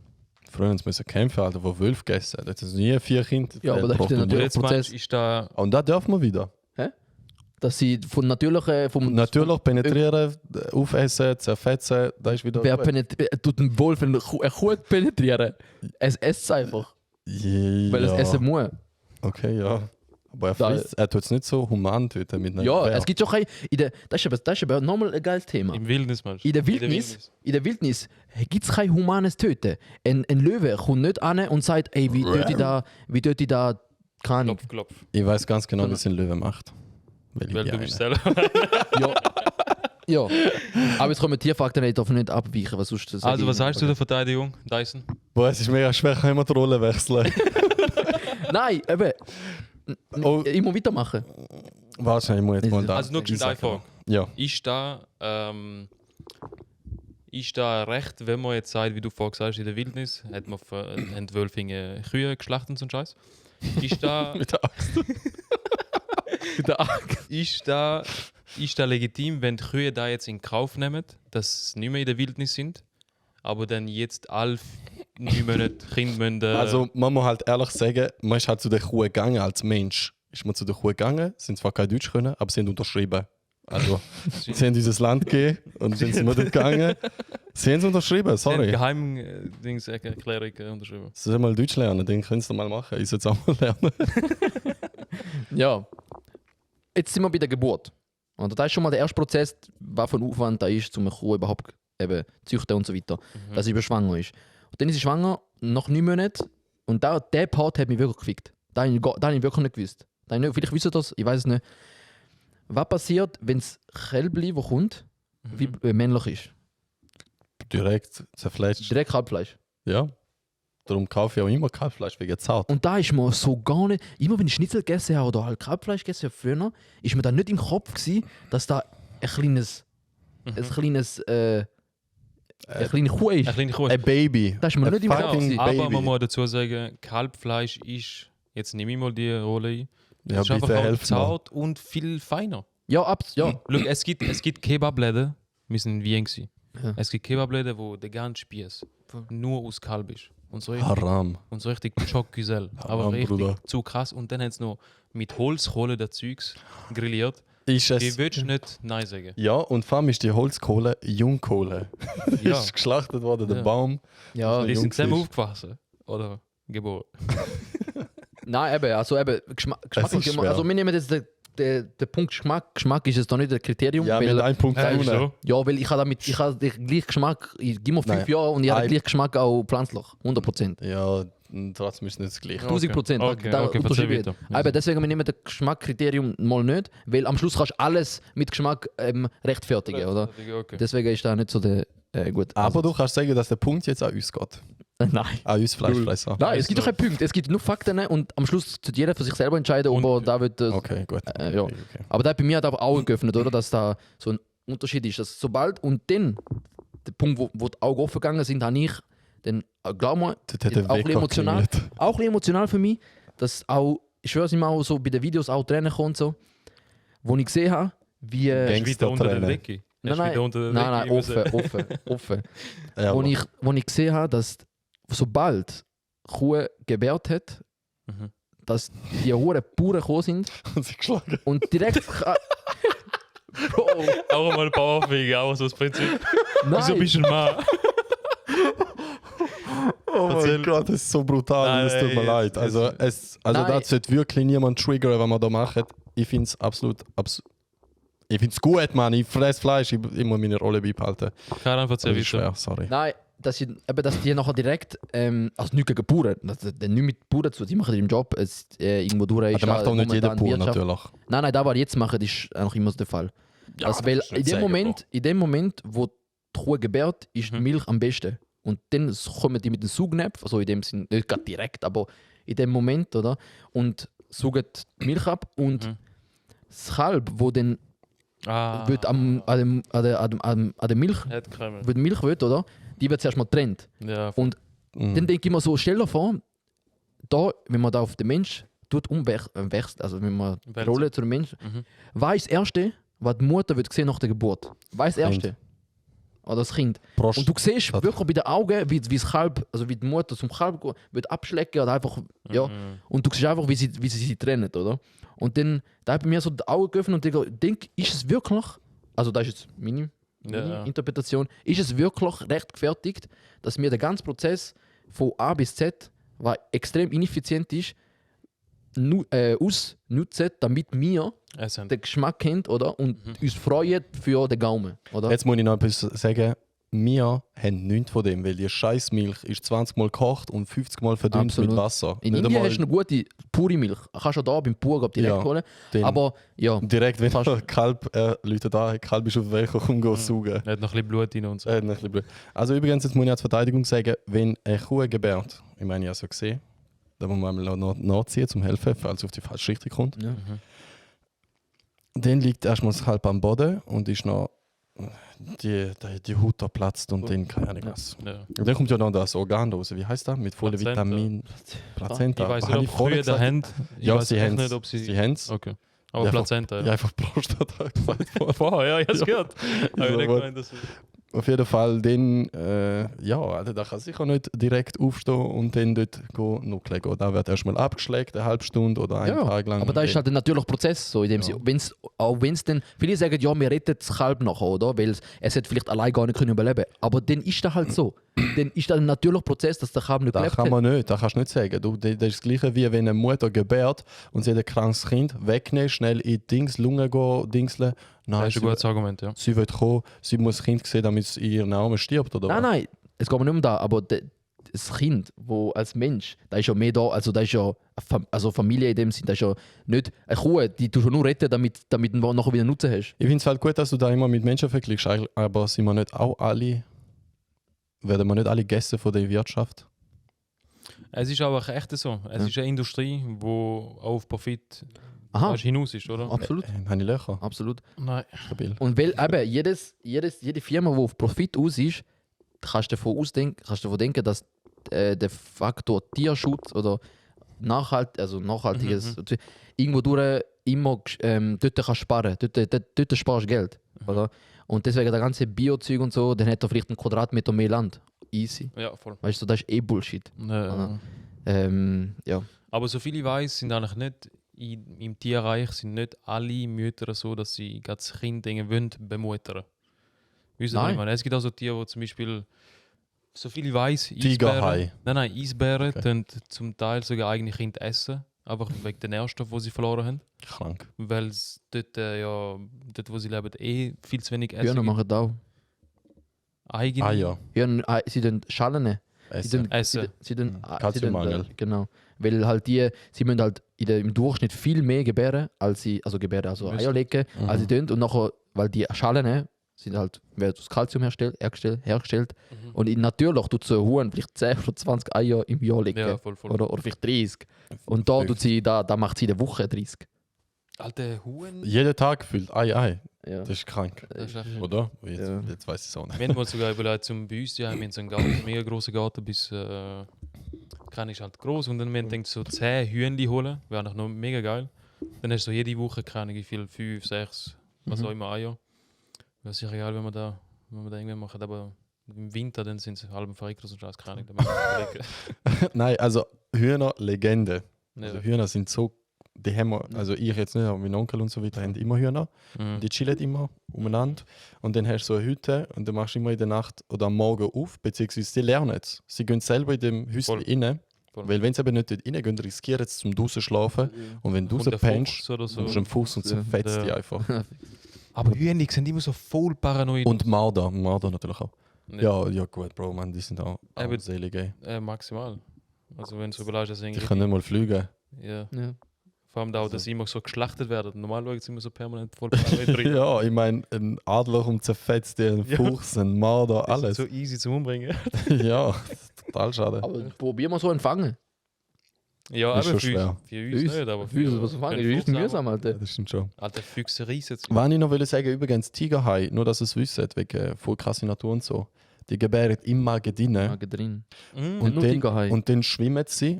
[SPEAKER 3] Früher haben sie müssen kämpfen, Alter, wo Wölfe gegessen haben. Jetzt sind nie 4 Kinder.
[SPEAKER 2] Ja, aber das ist
[SPEAKER 3] gebraucht.
[SPEAKER 2] natürlich-
[SPEAKER 1] Jetzt
[SPEAKER 2] Prozess.
[SPEAKER 1] meinst du, ist da.
[SPEAKER 3] Und da dürfen wir wieder.
[SPEAKER 2] Dass sie von natürlichen.
[SPEAKER 3] Natürlich penetrieren, aufessen, zerfetzen, da ist wieder.
[SPEAKER 2] Wer
[SPEAKER 3] gut.
[SPEAKER 2] tut ein Wolf eine Kuh penetrieren? Es esst einfach, weil es essen muss.
[SPEAKER 3] Okay, ja. Aber
[SPEAKER 2] Da-
[SPEAKER 3] er tut es nicht so human töten mit einem
[SPEAKER 2] Ja,
[SPEAKER 3] Gewehr.
[SPEAKER 2] es gibt schon keine. Das ist aber nochmal ein geiles Thema.
[SPEAKER 1] Im Wildnis meinst du?
[SPEAKER 2] In der Wildnis gibt es kein humanes Töten. Ein Löwe kommt nicht an und sagt, ey, wie töte ich da, keine Ahnung.
[SPEAKER 1] Klopf, klopf.
[SPEAKER 3] Ich weiß ganz genau, wie es ein Löwe macht.
[SPEAKER 1] Weil
[SPEAKER 3] ich
[SPEAKER 1] du
[SPEAKER 3] bin
[SPEAKER 1] bist
[SPEAKER 3] einer.
[SPEAKER 1] selber.
[SPEAKER 2] Ja. Ja. Aber jetzt kommen Tierfakten, ich darf nicht abweichen, was sonst sage
[SPEAKER 1] Also,
[SPEAKER 2] ich
[SPEAKER 1] was
[SPEAKER 2] immer.
[SPEAKER 1] sagst du der Verteidigung, Dyson?
[SPEAKER 3] Boah, es ist mega schwer, ich kann immer die Rolle wechseln.
[SPEAKER 2] Nein, eben.
[SPEAKER 3] Oh.
[SPEAKER 2] Ich muss weitermachen.
[SPEAKER 3] Warte schnell, ich muss jetzt mal da.
[SPEAKER 1] Also, nur geschwind einfach.
[SPEAKER 3] Ja.
[SPEAKER 1] Ist da recht, wenn man jetzt sagt, wie du vorhin gesagt hast, in der Wildnis hat man haben die Wölfe Kühe geschlachtet und so einen Scheiß? Ist da,
[SPEAKER 3] Mit der Axt.
[SPEAKER 1] ist da legitim, wenn die Kühe da jetzt in Kauf nehmen, dass sie nicht mehr in der Wildnis sind, aber dann jetzt 9 Monate Kind müssen.
[SPEAKER 3] Also man muss halt ehrlich sagen, man ist halt zu der Kuh gegangen als Mensch. Ist man zu der Kuh gegangen, sind zwar kein Deutsch können, aber sie haben unterschrieben. Also sie haben uns das Land gegeben und sind wir dort gegangen. Sie haben es unterschrieben, sorry.
[SPEAKER 1] Geheimdingserklärung unterschrieben.
[SPEAKER 3] Sie sollen mal Deutsch lernen, den können sie mal machen. Ich soll es auch mal lernen.
[SPEAKER 2] Ja. Jetzt sind wir bei der Geburt. Und das ist schon mal der erste Prozess, was für ein Aufwand da ist, um eine Kuh überhaupt eben zu züchten und so weiter. Dass sie über schwanger ist. Und dann ist sie schwanger, nach 9 Monaten. Und der Part hat mich wirklich gefickt. Da habe ich wirklich nicht gewusst. Vielleicht wisst ihr das, ich weiß es nicht. Was passiert, wenn das Kälbli, das kommt, wie männlich ist?
[SPEAKER 3] Direkt zerfleischt.
[SPEAKER 2] Direkt Kalbfleisch.
[SPEAKER 3] Ja. Darum kaufe ich auch immer Kalbfleisch wegen zart.
[SPEAKER 2] Und da ist mir so gar nicht, immer wenn ich Schnitzel gegessen habe oder halt Kalbfleisch gegessen habe früher, ist mir da nicht im Kopf gewesen, dass da eine kleine Kuh ist.
[SPEAKER 1] Ein kleiner Kuh.
[SPEAKER 3] Ein Baby.
[SPEAKER 2] Das ist mir nicht im Kopf
[SPEAKER 3] fucking
[SPEAKER 2] gewesen.
[SPEAKER 1] Aber
[SPEAKER 3] Baby.
[SPEAKER 1] man muss dazu sagen, Kalbfleisch ist, jetzt nehme ich mal die Rolle ein,
[SPEAKER 3] Ja,
[SPEAKER 1] ist einfach
[SPEAKER 3] bitte
[SPEAKER 1] auch
[SPEAKER 3] helft mir.
[SPEAKER 1] zart und viel feiner.
[SPEAKER 2] Ja.
[SPEAKER 1] Schau, es gibt Kebabläden, wir sind in Wien gewesen.
[SPEAKER 2] Ja.
[SPEAKER 1] Es gibt Kebabläden, wo der ganze Spieß nur aus Kalb ist. Und so richtig,
[SPEAKER 3] Haram.
[SPEAKER 1] und so richtig Choc-Güsel. Aber
[SPEAKER 3] Haram,
[SPEAKER 1] richtig
[SPEAKER 3] Bruder.
[SPEAKER 1] zu krass. Und dann haben sie noch mit Holzkohle der Zeugs grilliert.
[SPEAKER 3] Ist
[SPEAKER 1] Die
[SPEAKER 3] es...
[SPEAKER 1] würdest du nicht Nein sagen.
[SPEAKER 3] Ja, und vor allem ist die Holzkohle Jungkohle. Die
[SPEAKER 1] Ja.
[SPEAKER 3] ist geschlachtet worden, der
[SPEAKER 1] Ja.
[SPEAKER 3] Baum.
[SPEAKER 2] Ja,
[SPEAKER 1] Die sind zusammen
[SPEAKER 3] Jungfisch.
[SPEAKER 1] aufgewachsen. Oder geboren.
[SPEAKER 2] nein, Geschmack
[SPEAKER 3] Es ist
[SPEAKER 2] ist immer,
[SPEAKER 3] schwer.
[SPEAKER 2] also wir nehmen jetzt den Punkt Geschmack. Geschmack ist jetzt doch nicht ein Kriterium,
[SPEAKER 3] Ja, mit
[SPEAKER 2] weil,
[SPEAKER 3] einem Punkt
[SPEAKER 1] ist
[SPEAKER 3] gewonnen.
[SPEAKER 1] so.
[SPEAKER 2] weil ich habe den gleichen Geschmack, ich gebe mir 5
[SPEAKER 3] Nein.
[SPEAKER 2] Jahre und ich habe den
[SPEAKER 3] Ein-
[SPEAKER 2] gleichen Geschmack auch pflanzlich, 100%.
[SPEAKER 3] Ja, trotzdem ist es nicht das Gleiche.
[SPEAKER 2] 1000%.
[SPEAKER 1] Okay,
[SPEAKER 2] Da
[SPEAKER 1] okay,
[SPEAKER 2] Unterschied
[SPEAKER 1] verzeih
[SPEAKER 2] wird.
[SPEAKER 1] weiter.
[SPEAKER 2] Aber deswegen wir nehmen das Geschmackkriterium mal nicht, weil am Schluss kannst du alles mit Geschmack rechtfertigen, oder?
[SPEAKER 1] Okay.
[SPEAKER 2] Deswegen ist da nicht so der gut.
[SPEAKER 3] Aber du kannst sagen, dass der Punkt jetzt an uns geht.
[SPEAKER 2] Nein.
[SPEAKER 3] An uns Fleischfresser.
[SPEAKER 2] Nein, es gibt doch keinen Punkt. Es gibt nur Fakten und am Schluss tut jeder für sich selber entscheiden, ob
[SPEAKER 1] Und-
[SPEAKER 2] er da wird.
[SPEAKER 3] Okay, gut.
[SPEAKER 2] Ja.
[SPEAKER 3] Okay.
[SPEAKER 2] Aber da hat bei mir hat aber Augen geöffnet, oder? Dass da so ein Unterschied ist. Dass sobald und dann, der Punkt, wo die Augen offen gegangen sind, habe ich dann, glaub mal,
[SPEAKER 3] Dort hat der
[SPEAKER 2] auch ein bisschen
[SPEAKER 3] Wecker
[SPEAKER 2] emotional,
[SPEAKER 3] geklingelt.
[SPEAKER 2] auch ein bisschen emotional für mich, dass auch, ich schwöre es immer auch so bei den Videos auch Tränen kommen, so, wo ich gesehen habe, wie.
[SPEAKER 3] Gang-
[SPEAKER 1] Ist wieder unter der
[SPEAKER 3] Gangster-Tränen.
[SPEAKER 1] Decke.
[SPEAKER 2] Nein, nein, offen.
[SPEAKER 3] Ja,
[SPEAKER 2] wo,
[SPEAKER 3] aber-
[SPEAKER 2] wo ich gesehen habe, dass sobald Kuh gebärt hat,
[SPEAKER 1] Mhm.
[SPEAKER 2] dass die hure Bauern gekommen sind
[SPEAKER 3] Und sie geschlagen.
[SPEAKER 2] und direkt. Bro,
[SPEAKER 1] Auch mal Bauerfähig, auch so das Prinzip. Wieso
[SPEAKER 2] nein,
[SPEAKER 1] bist du ein Mann?
[SPEAKER 3] Oh
[SPEAKER 1] Erzähl.
[SPEAKER 3] mein Gott, das ist so brutal.
[SPEAKER 1] Nein,
[SPEAKER 3] Es tut mir
[SPEAKER 1] ey,
[SPEAKER 3] leid. Also,
[SPEAKER 1] jetzt-
[SPEAKER 3] da
[SPEAKER 2] Nein.
[SPEAKER 3] sollte wirklich niemand triggern, was man da macht. Ich finde es absolut. Ich finde es gut, Mann. Ich fresse Fleisch. Ich muss meine Rolle beibehalten.
[SPEAKER 1] Kann einfach
[SPEAKER 3] Das
[SPEAKER 1] sehr
[SPEAKER 3] ist
[SPEAKER 1] weiter.
[SPEAKER 3] schwer, sorry.
[SPEAKER 2] nein, dass die nachher direkt, also nicht gegen Bauern, das hat nicht mit Bauern zu, die machen ihren Job, es, irgendwo durch
[SPEAKER 3] Aber
[SPEAKER 2] ist
[SPEAKER 3] das macht auch nicht jeder
[SPEAKER 2] momentan
[SPEAKER 3] Bauer
[SPEAKER 2] Wirtschaft.
[SPEAKER 3] natürlich.
[SPEAKER 2] Nein, das, was die jetzt machen, ist auch immer so der Fall.
[SPEAKER 3] Ja,
[SPEAKER 2] Also, weil
[SPEAKER 3] das ist nicht
[SPEAKER 2] in dem,
[SPEAKER 3] sagen,
[SPEAKER 2] Moment, in dem Moment, wo die Kuh gebärt, ist die
[SPEAKER 1] Mhm.
[SPEAKER 2] Milch am besten. Und dann kommen die mit dem Saugnäpf, also in dem Sinn, nicht gerade direkt, aber in dem Moment, oder? Und saugen die Milch ab und
[SPEAKER 1] Mhm.
[SPEAKER 2] das Kalb, wo dann wird an der Milch,
[SPEAKER 1] Hat Kreml.
[SPEAKER 2] wo die Milch wird, oder? Die wird zuerst mal getrennt.
[SPEAKER 1] Ja,
[SPEAKER 2] Und
[SPEAKER 3] Mhm.
[SPEAKER 2] dann denke ich mir so, stell dir vor, da, wenn man da auf den Mensch tut umwächst, also wenn man die
[SPEAKER 1] Wälzt.
[SPEAKER 2] Rolle zu dem Menschen,
[SPEAKER 1] Mhm.
[SPEAKER 2] was ist das Erste, was die Mutter wird sehen nach der Geburt? Was ist das
[SPEAKER 3] Kind.
[SPEAKER 2] Erste? Oder das Kind.
[SPEAKER 3] Prost.
[SPEAKER 2] Und du siehst
[SPEAKER 3] Hat-
[SPEAKER 2] wirklich bei den Augen, wie das Kalb, also wie die Mutter zum Kalb wird abschlecken oder einfach, ja.
[SPEAKER 1] Mhm.
[SPEAKER 2] Und du siehst einfach, wie sie trennen, oder? Und dann, da hat bei mir so die Augen geöffnet und ich denke, ist es wirklich, also das ist jetzt meine
[SPEAKER 1] Ja.
[SPEAKER 2] Interpretation, ist es wirklich rechtfertigt, dass mir der ganze Prozess von A bis Z, was extrem ineffizient ist, ausnutzen, damit wir
[SPEAKER 1] Es haben
[SPEAKER 2] den Geschmack kennt, oder? Und
[SPEAKER 1] Mhm.
[SPEAKER 2] uns freuen für den Gaumen, oder?
[SPEAKER 3] Jetzt muss ich noch etwas sagen. Wir haben nichts von dem, weil die Scheißmilch ist 20 Mal gekocht und 50 Mal verdünnt
[SPEAKER 2] Absolut.
[SPEAKER 3] mit Wasser.
[SPEAKER 2] In
[SPEAKER 3] Nicht
[SPEAKER 2] Indien
[SPEAKER 3] einmal
[SPEAKER 2] hast du eine gute, pure Milch. Kannst du da beim Bauer direkt
[SPEAKER 3] Ja,
[SPEAKER 2] holen.
[SPEAKER 3] den-
[SPEAKER 2] Aber ja,
[SPEAKER 3] direkt, wenn
[SPEAKER 2] Fast.
[SPEAKER 3] der Kalb Leute da, Kalb ist auf welcher, komm, geh saugen.
[SPEAKER 1] hat noch ein bisschen Blut rein und so.
[SPEAKER 3] Ein bisschen blöd. Also übrigens, jetzt muss ich als Verteidigung sagen, wenn eine Kuh gebärt, ich meine, ich habe es ja gesehen, da muss man einmal noch nachziehen, zum helfen, falls es auf die falsche Richtung kommt.
[SPEAKER 2] ja.
[SPEAKER 1] Mhm.
[SPEAKER 3] Dann liegt erstmal das Kalb am Boden und ist noch die Haut da platzt und dann keine Ahnung
[SPEAKER 2] Ja.
[SPEAKER 3] was.
[SPEAKER 1] Ja.
[SPEAKER 3] Und dann kommt ja noch das Organ raus, wie heißt das? Mit vollen
[SPEAKER 1] Plazenta.
[SPEAKER 3] Vitamin. Plazenta.
[SPEAKER 1] Ich weiß
[SPEAKER 3] Was
[SPEAKER 1] nicht,
[SPEAKER 3] habe
[SPEAKER 1] ob
[SPEAKER 3] ich vorher
[SPEAKER 1] früher der
[SPEAKER 3] gesagt?
[SPEAKER 1] Hand. Ich
[SPEAKER 3] Ja,
[SPEAKER 1] weiß
[SPEAKER 3] sie
[SPEAKER 1] echt
[SPEAKER 3] haben
[SPEAKER 1] nicht,
[SPEAKER 3] es.
[SPEAKER 1] ob sie.
[SPEAKER 3] Sie haben es.
[SPEAKER 1] Okay. Aber
[SPEAKER 3] Ja,
[SPEAKER 1] Plazenta,
[SPEAKER 3] Ja,
[SPEAKER 1] ja.
[SPEAKER 3] einfach Prostata gesagt.
[SPEAKER 1] Vorher, ja, ich hab's gehört. Aber ich
[SPEAKER 3] So,
[SPEAKER 1] denke,
[SPEAKER 3] what?
[SPEAKER 1] nein, das ist.
[SPEAKER 3] Auf jeden Fall, dann, also da kann sicher nicht direkt aufstehen und dann dort nuckeln gehen. Da wird erstmal abgeschleckt, eine halbe Stunde oder einen Tag lang.
[SPEAKER 2] Aber da ist halt ein natürlicher Prozess. So, in dem auch wenn es dann, viele sagen, ja, wir retten das Kalb nachher, oder? Weil es hat vielleicht allein gar nicht können überleben. Aber dann ist das halt so. Dann ist das ein natürlicher Prozess, dass der Kalb nicht
[SPEAKER 3] Das
[SPEAKER 2] gelebt
[SPEAKER 3] kann
[SPEAKER 2] hat.
[SPEAKER 3] man nicht, das kannst du nicht sagen. Das ist das Gleiche, wie wenn eine Mutter gebärt und sie hat ein krankes Kind wegnehmen, schnell in die Lunge gehen, dingseln.
[SPEAKER 1] Das
[SPEAKER 3] Nein,
[SPEAKER 1] ist ein gutes Argument, ja.
[SPEAKER 3] sie wird kommen, sie muss das Kind sehen, damit es in ihren Armen stirbt, oder was?
[SPEAKER 2] Nein, es geht mir nicht um das, aber das Kind, wo als Mensch, da ist ja mehr da, also da ist ja also Familie in dem Sinn, da ist ja nicht eine Kuh, die du schon nur retten, damit du nachher wieder Nutzen hast.
[SPEAKER 3] Ich finde es halt gut, dass du da immer mit Menschen vergleichst, aber sind wir nicht auch alle, werden wir nicht alle gegessen von der Wirtschaft?
[SPEAKER 1] Es ist aber echt so. Es ist eine Industrie, die auf Profit hinaus ist, oder?
[SPEAKER 2] Absolut.
[SPEAKER 3] Habe ich Löcher?
[SPEAKER 2] Absolut.
[SPEAKER 1] Nein.
[SPEAKER 3] Stabil.
[SPEAKER 2] Und weil eben jede Firma, die auf Profit aus ist, kannst du davon denken, dass der Faktor Tierschutz oder nachhaltiges irgendwo durch immer dort kannst sparen. Dort sparst du Geld. Oder? Und deswegen der ganze Biozeug und so, dann hat er vielleicht einen Quadratmeter mehr Land. Easy.
[SPEAKER 1] Ja, voll.
[SPEAKER 2] Weißt du, das ist Bullshit.
[SPEAKER 1] Ja.
[SPEAKER 2] Ja.
[SPEAKER 1] Aber so viel ich weiß, sind eigentlich nicht im Tierreich sind nicht alle Mütter so, dass sie gerade das Kind wollen bemuttern. Wisst ihr, was ich meine? Es gibt auch so Tiere, die zum Beispiel, so viel ich weiß,
[SPEAKER 3] Tigerhai.
[SPEAKER 1] Eisbären tun zum Teil sogar eigene Kinder essen. Einfach wegen den Nährstoffen, die sie verloren haben.
[SPEAKER 3] Krank.
[SPEAKER 1] Weil es dort, dort, wo sie leben, viel zu wenig essen
[SPEAKER 2] Hühner
[SPEAKER 1] gibt.
[SPEAKER 2] machen das auch.
[SPEAKER 1] Eigene.
[SPEAKER 3] Ja.
[SPEAKER 2] Hühner, sie tun Schalen.
[SPEAKER 3] Essen.
[SPEAKER 1] Essen.
[SPEAKER 2] Kalziummangel. Genau. Weil halt sie müssen halt im Durchschnitt viel mehr gebären, also Eier legen, als sie tun. Und nachher, weil die Schalen sind halt, werden aus Kalzium hergestellt. Und natürlich tut so ein Huhn vielleicht 10 oder 20 Eier im Jahr legen.
[SPEAKER 1] Ja, voll.
[SPEAKER 2] Oder vielleicht 30. Und da macht sie in der Woche 30.
[SPEAKER 1] Alte Huhn.
[SPEAKER 3] Jeden Tag gefühlt. Ei.
[SPEAKER 2] Ja.
[SPEAKER 3] Das ist krank.
[SPEAKER 1] Das ist echt-
[SPEAKER 3] Oder? Jetzt,
[SPEAKER 2] Ja.
[SPEAKER 3] jetzt weiß ich es auch nicht.
[SPEAKER 1] Wir haben mal sogar überlegt, bei uns, ja, wir haben so einen Garten, einen mega grossen Garten, bis keiner ist halt groß und dann haben wir gedacht, so 10 Hühnchen holen, wäre eigentlich noch mega geil. Dann hast du so jede Woche, keine Ahnung, wie viel, 5, 6, was auch immer Eier. Wäre sicher geil, wenn wir da irgendwann machen, aber im Winter dann sind sie halb verreckt oder so, Scheiß, keine Ahnung. Da müssen wir überlegen.
[SPEAKER 3] Nein, also Hühner, Legende. Also
[SPEAKER 1] Ja.
[SPEAKER 3] Hühner sind so, die haben wir, also ich jetzt nicht, aber mein Onkel und so weiter haben immer Hühner.
[SPEAKER 1] Mhm.
[SPEAKER 3] Die chillen immer umeinander. Und dann hast du so eine Hütte und dann machst du immer in der Nacht oder am Morgen auf, beziehungsweise sie lernen es. Sie gehen selber in dem Häuschen
[SPEAKER 1] Voll.
[SPEAKER 3] rein,
[SPEAKER 1] Voll.
[SPEAKER 3] weil wenn sie eben nicht dort reingehen, riskieren sie zum draußen schlafen. Und wenn du
[SPEAKER 1] Kommt der
[SPEAKER 3] pennst,
[SPEAKER 1] Fuchs oder so.
[SPEAKER 3] kommst du am Fuß und zerfetzt die einfach.
[SPEAKER 1] Aber Hühnchen sind immer so voll paranoid.
[SPEAKER 3] Und Marder natürlich auch.
[SPEAKER 1] Ja.
[SPEAKER 3] Ja gut, Bro, man, die sind auch
[SPEAKER 1] Eben-
[SPEAKER 3] armselig, ey.
[SPEAKER 1] Maximal. Also wenn du so überlegst, dass
[SPEAKER 3] Die
[SPEAKER 1] irgendwie...
[SPEAKER 3] können nicht mal fliegen.
[SPEAKER 1] Ja.
[SPEAKER 2] Ja.
[SPEAKER 1] Vor allem auch, dass sie immer so geschlachtet werden. Normalerweise sind wir so permanent voll paranoid drin.
[SPEAKER 3] Ja, ich meine, ein Adler und zerfetzt dir einen
[SPEAKER 1] Ja.
[SPEAKER 3] Fuchs, ein Marder,
[SPEAKER 1] Das ist
[SPEAKER 3] alles.
[SPEAKER 1] so easy zum Umbringen.
[SPEAKER 3] Ja, total schade.
[SPEAKER 2] Aber probier mal so einen fangen.
[SPEAKER 1] Ja,
[SPEAKER 3] Ist
[SPEAKER 1] aber
[SPEAKER 3] schon schwer.
[SPEAKER 1] für uns nicht, aber
[SPEAKER 2] Für uns, was
[SPEAKER 1] für
[SPEAKER 2] fangen?
[SPEAKER 1] den
[SPEAKER 2] Das ist
[SPEAKER 1] Fuchs
[SPEAKER 2] mühsam,
[SPEAKER 3] Ja,
[SPEAKER 2] Alter.
[SPEAKER 3] das stimmt schon.
[SPEAKER 1] Alter, Füchse reissen zu.
[SPEAKER 3] Was ich noch will sagen, übrigens Tigerhai, nur dass ihr es wisst, wegen voll krasse Natur und so. Die gebären im Magen drin
[SPEAKER 2] Magen drin.
[SPEAKER 1] Mhm.
[SPEAKER 2] Und nur Tigerhai.
[SPEAKER 3] und dann schwimmen sie,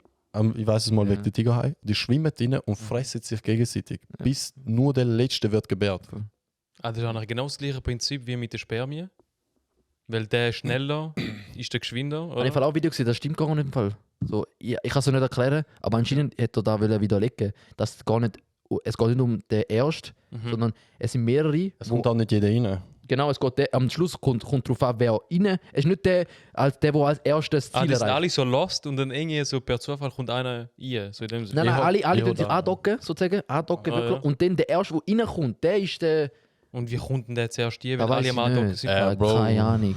[SPEAKER 3] ich weiß es mal
[SPEAKER 2] Ja.
[SPEAKER 3] wegen der Tigerhai, die schwimmen drin und fressen sich gegenseitig, bis nur der Letzte wird gebärt.
[SPEAKER 1] Das ist eigentlich genau das gleiche Prinzip wie mit den Spermien. Weil der schneller ist der geschwinder.
[SPEAKER 2] Habe ich im Fall auch Video gesehen, das stimmt gar nicht im Fall. So, ich kann es nicht erklären, aber anscheinend hätte er da widerlegen, dass es geht nicht um den Ersten, sondern es sind mehrere.
[SPEAKER 3] Es kommt auch nicht jeder rein.
[SPEAKER 2] Genau, am Schluss kommt darauf an, wer rein. Es ist nicht der als erstes das Ziel
[SPEAKER 1] Die sind
[SPEAKER 2] erreicht.
[SPEAKER 1] alle so lost und dann irgendwie so per Zufall kommt einer rein. So in dem Sinne.
[SPEAKER 2] Nein, alle
[SPEAKER 3] Ja,
[SPEAKER 2] tun sich
[SPEAKER 3] da.
[SPEAKER 2] andocken, sozusagen. Andocken,
[SPEAKER 1] Ah,
[SPEAKER 2] wirklich.
[SPEAKER 1] ja.
[SPEAKER 2] Und dann der Erste, der reinkommt, der ist der.
[SPEAKER 1] Und wie kommt denn der zuerst hier,
[SPEAKER 2] Da
[SPEAKER 1] wenn alle
[SPEAKER 2] weiß
[SPEAKER 1] am
[SPEAKER 2] ich
[SPEAKER 1] Andocken
[SPEAKER 2] nicht.
[SPEAKER 1] sind?
[SPEAKER 3] Bro.
[SPEAKER 2] Keine Ahnung.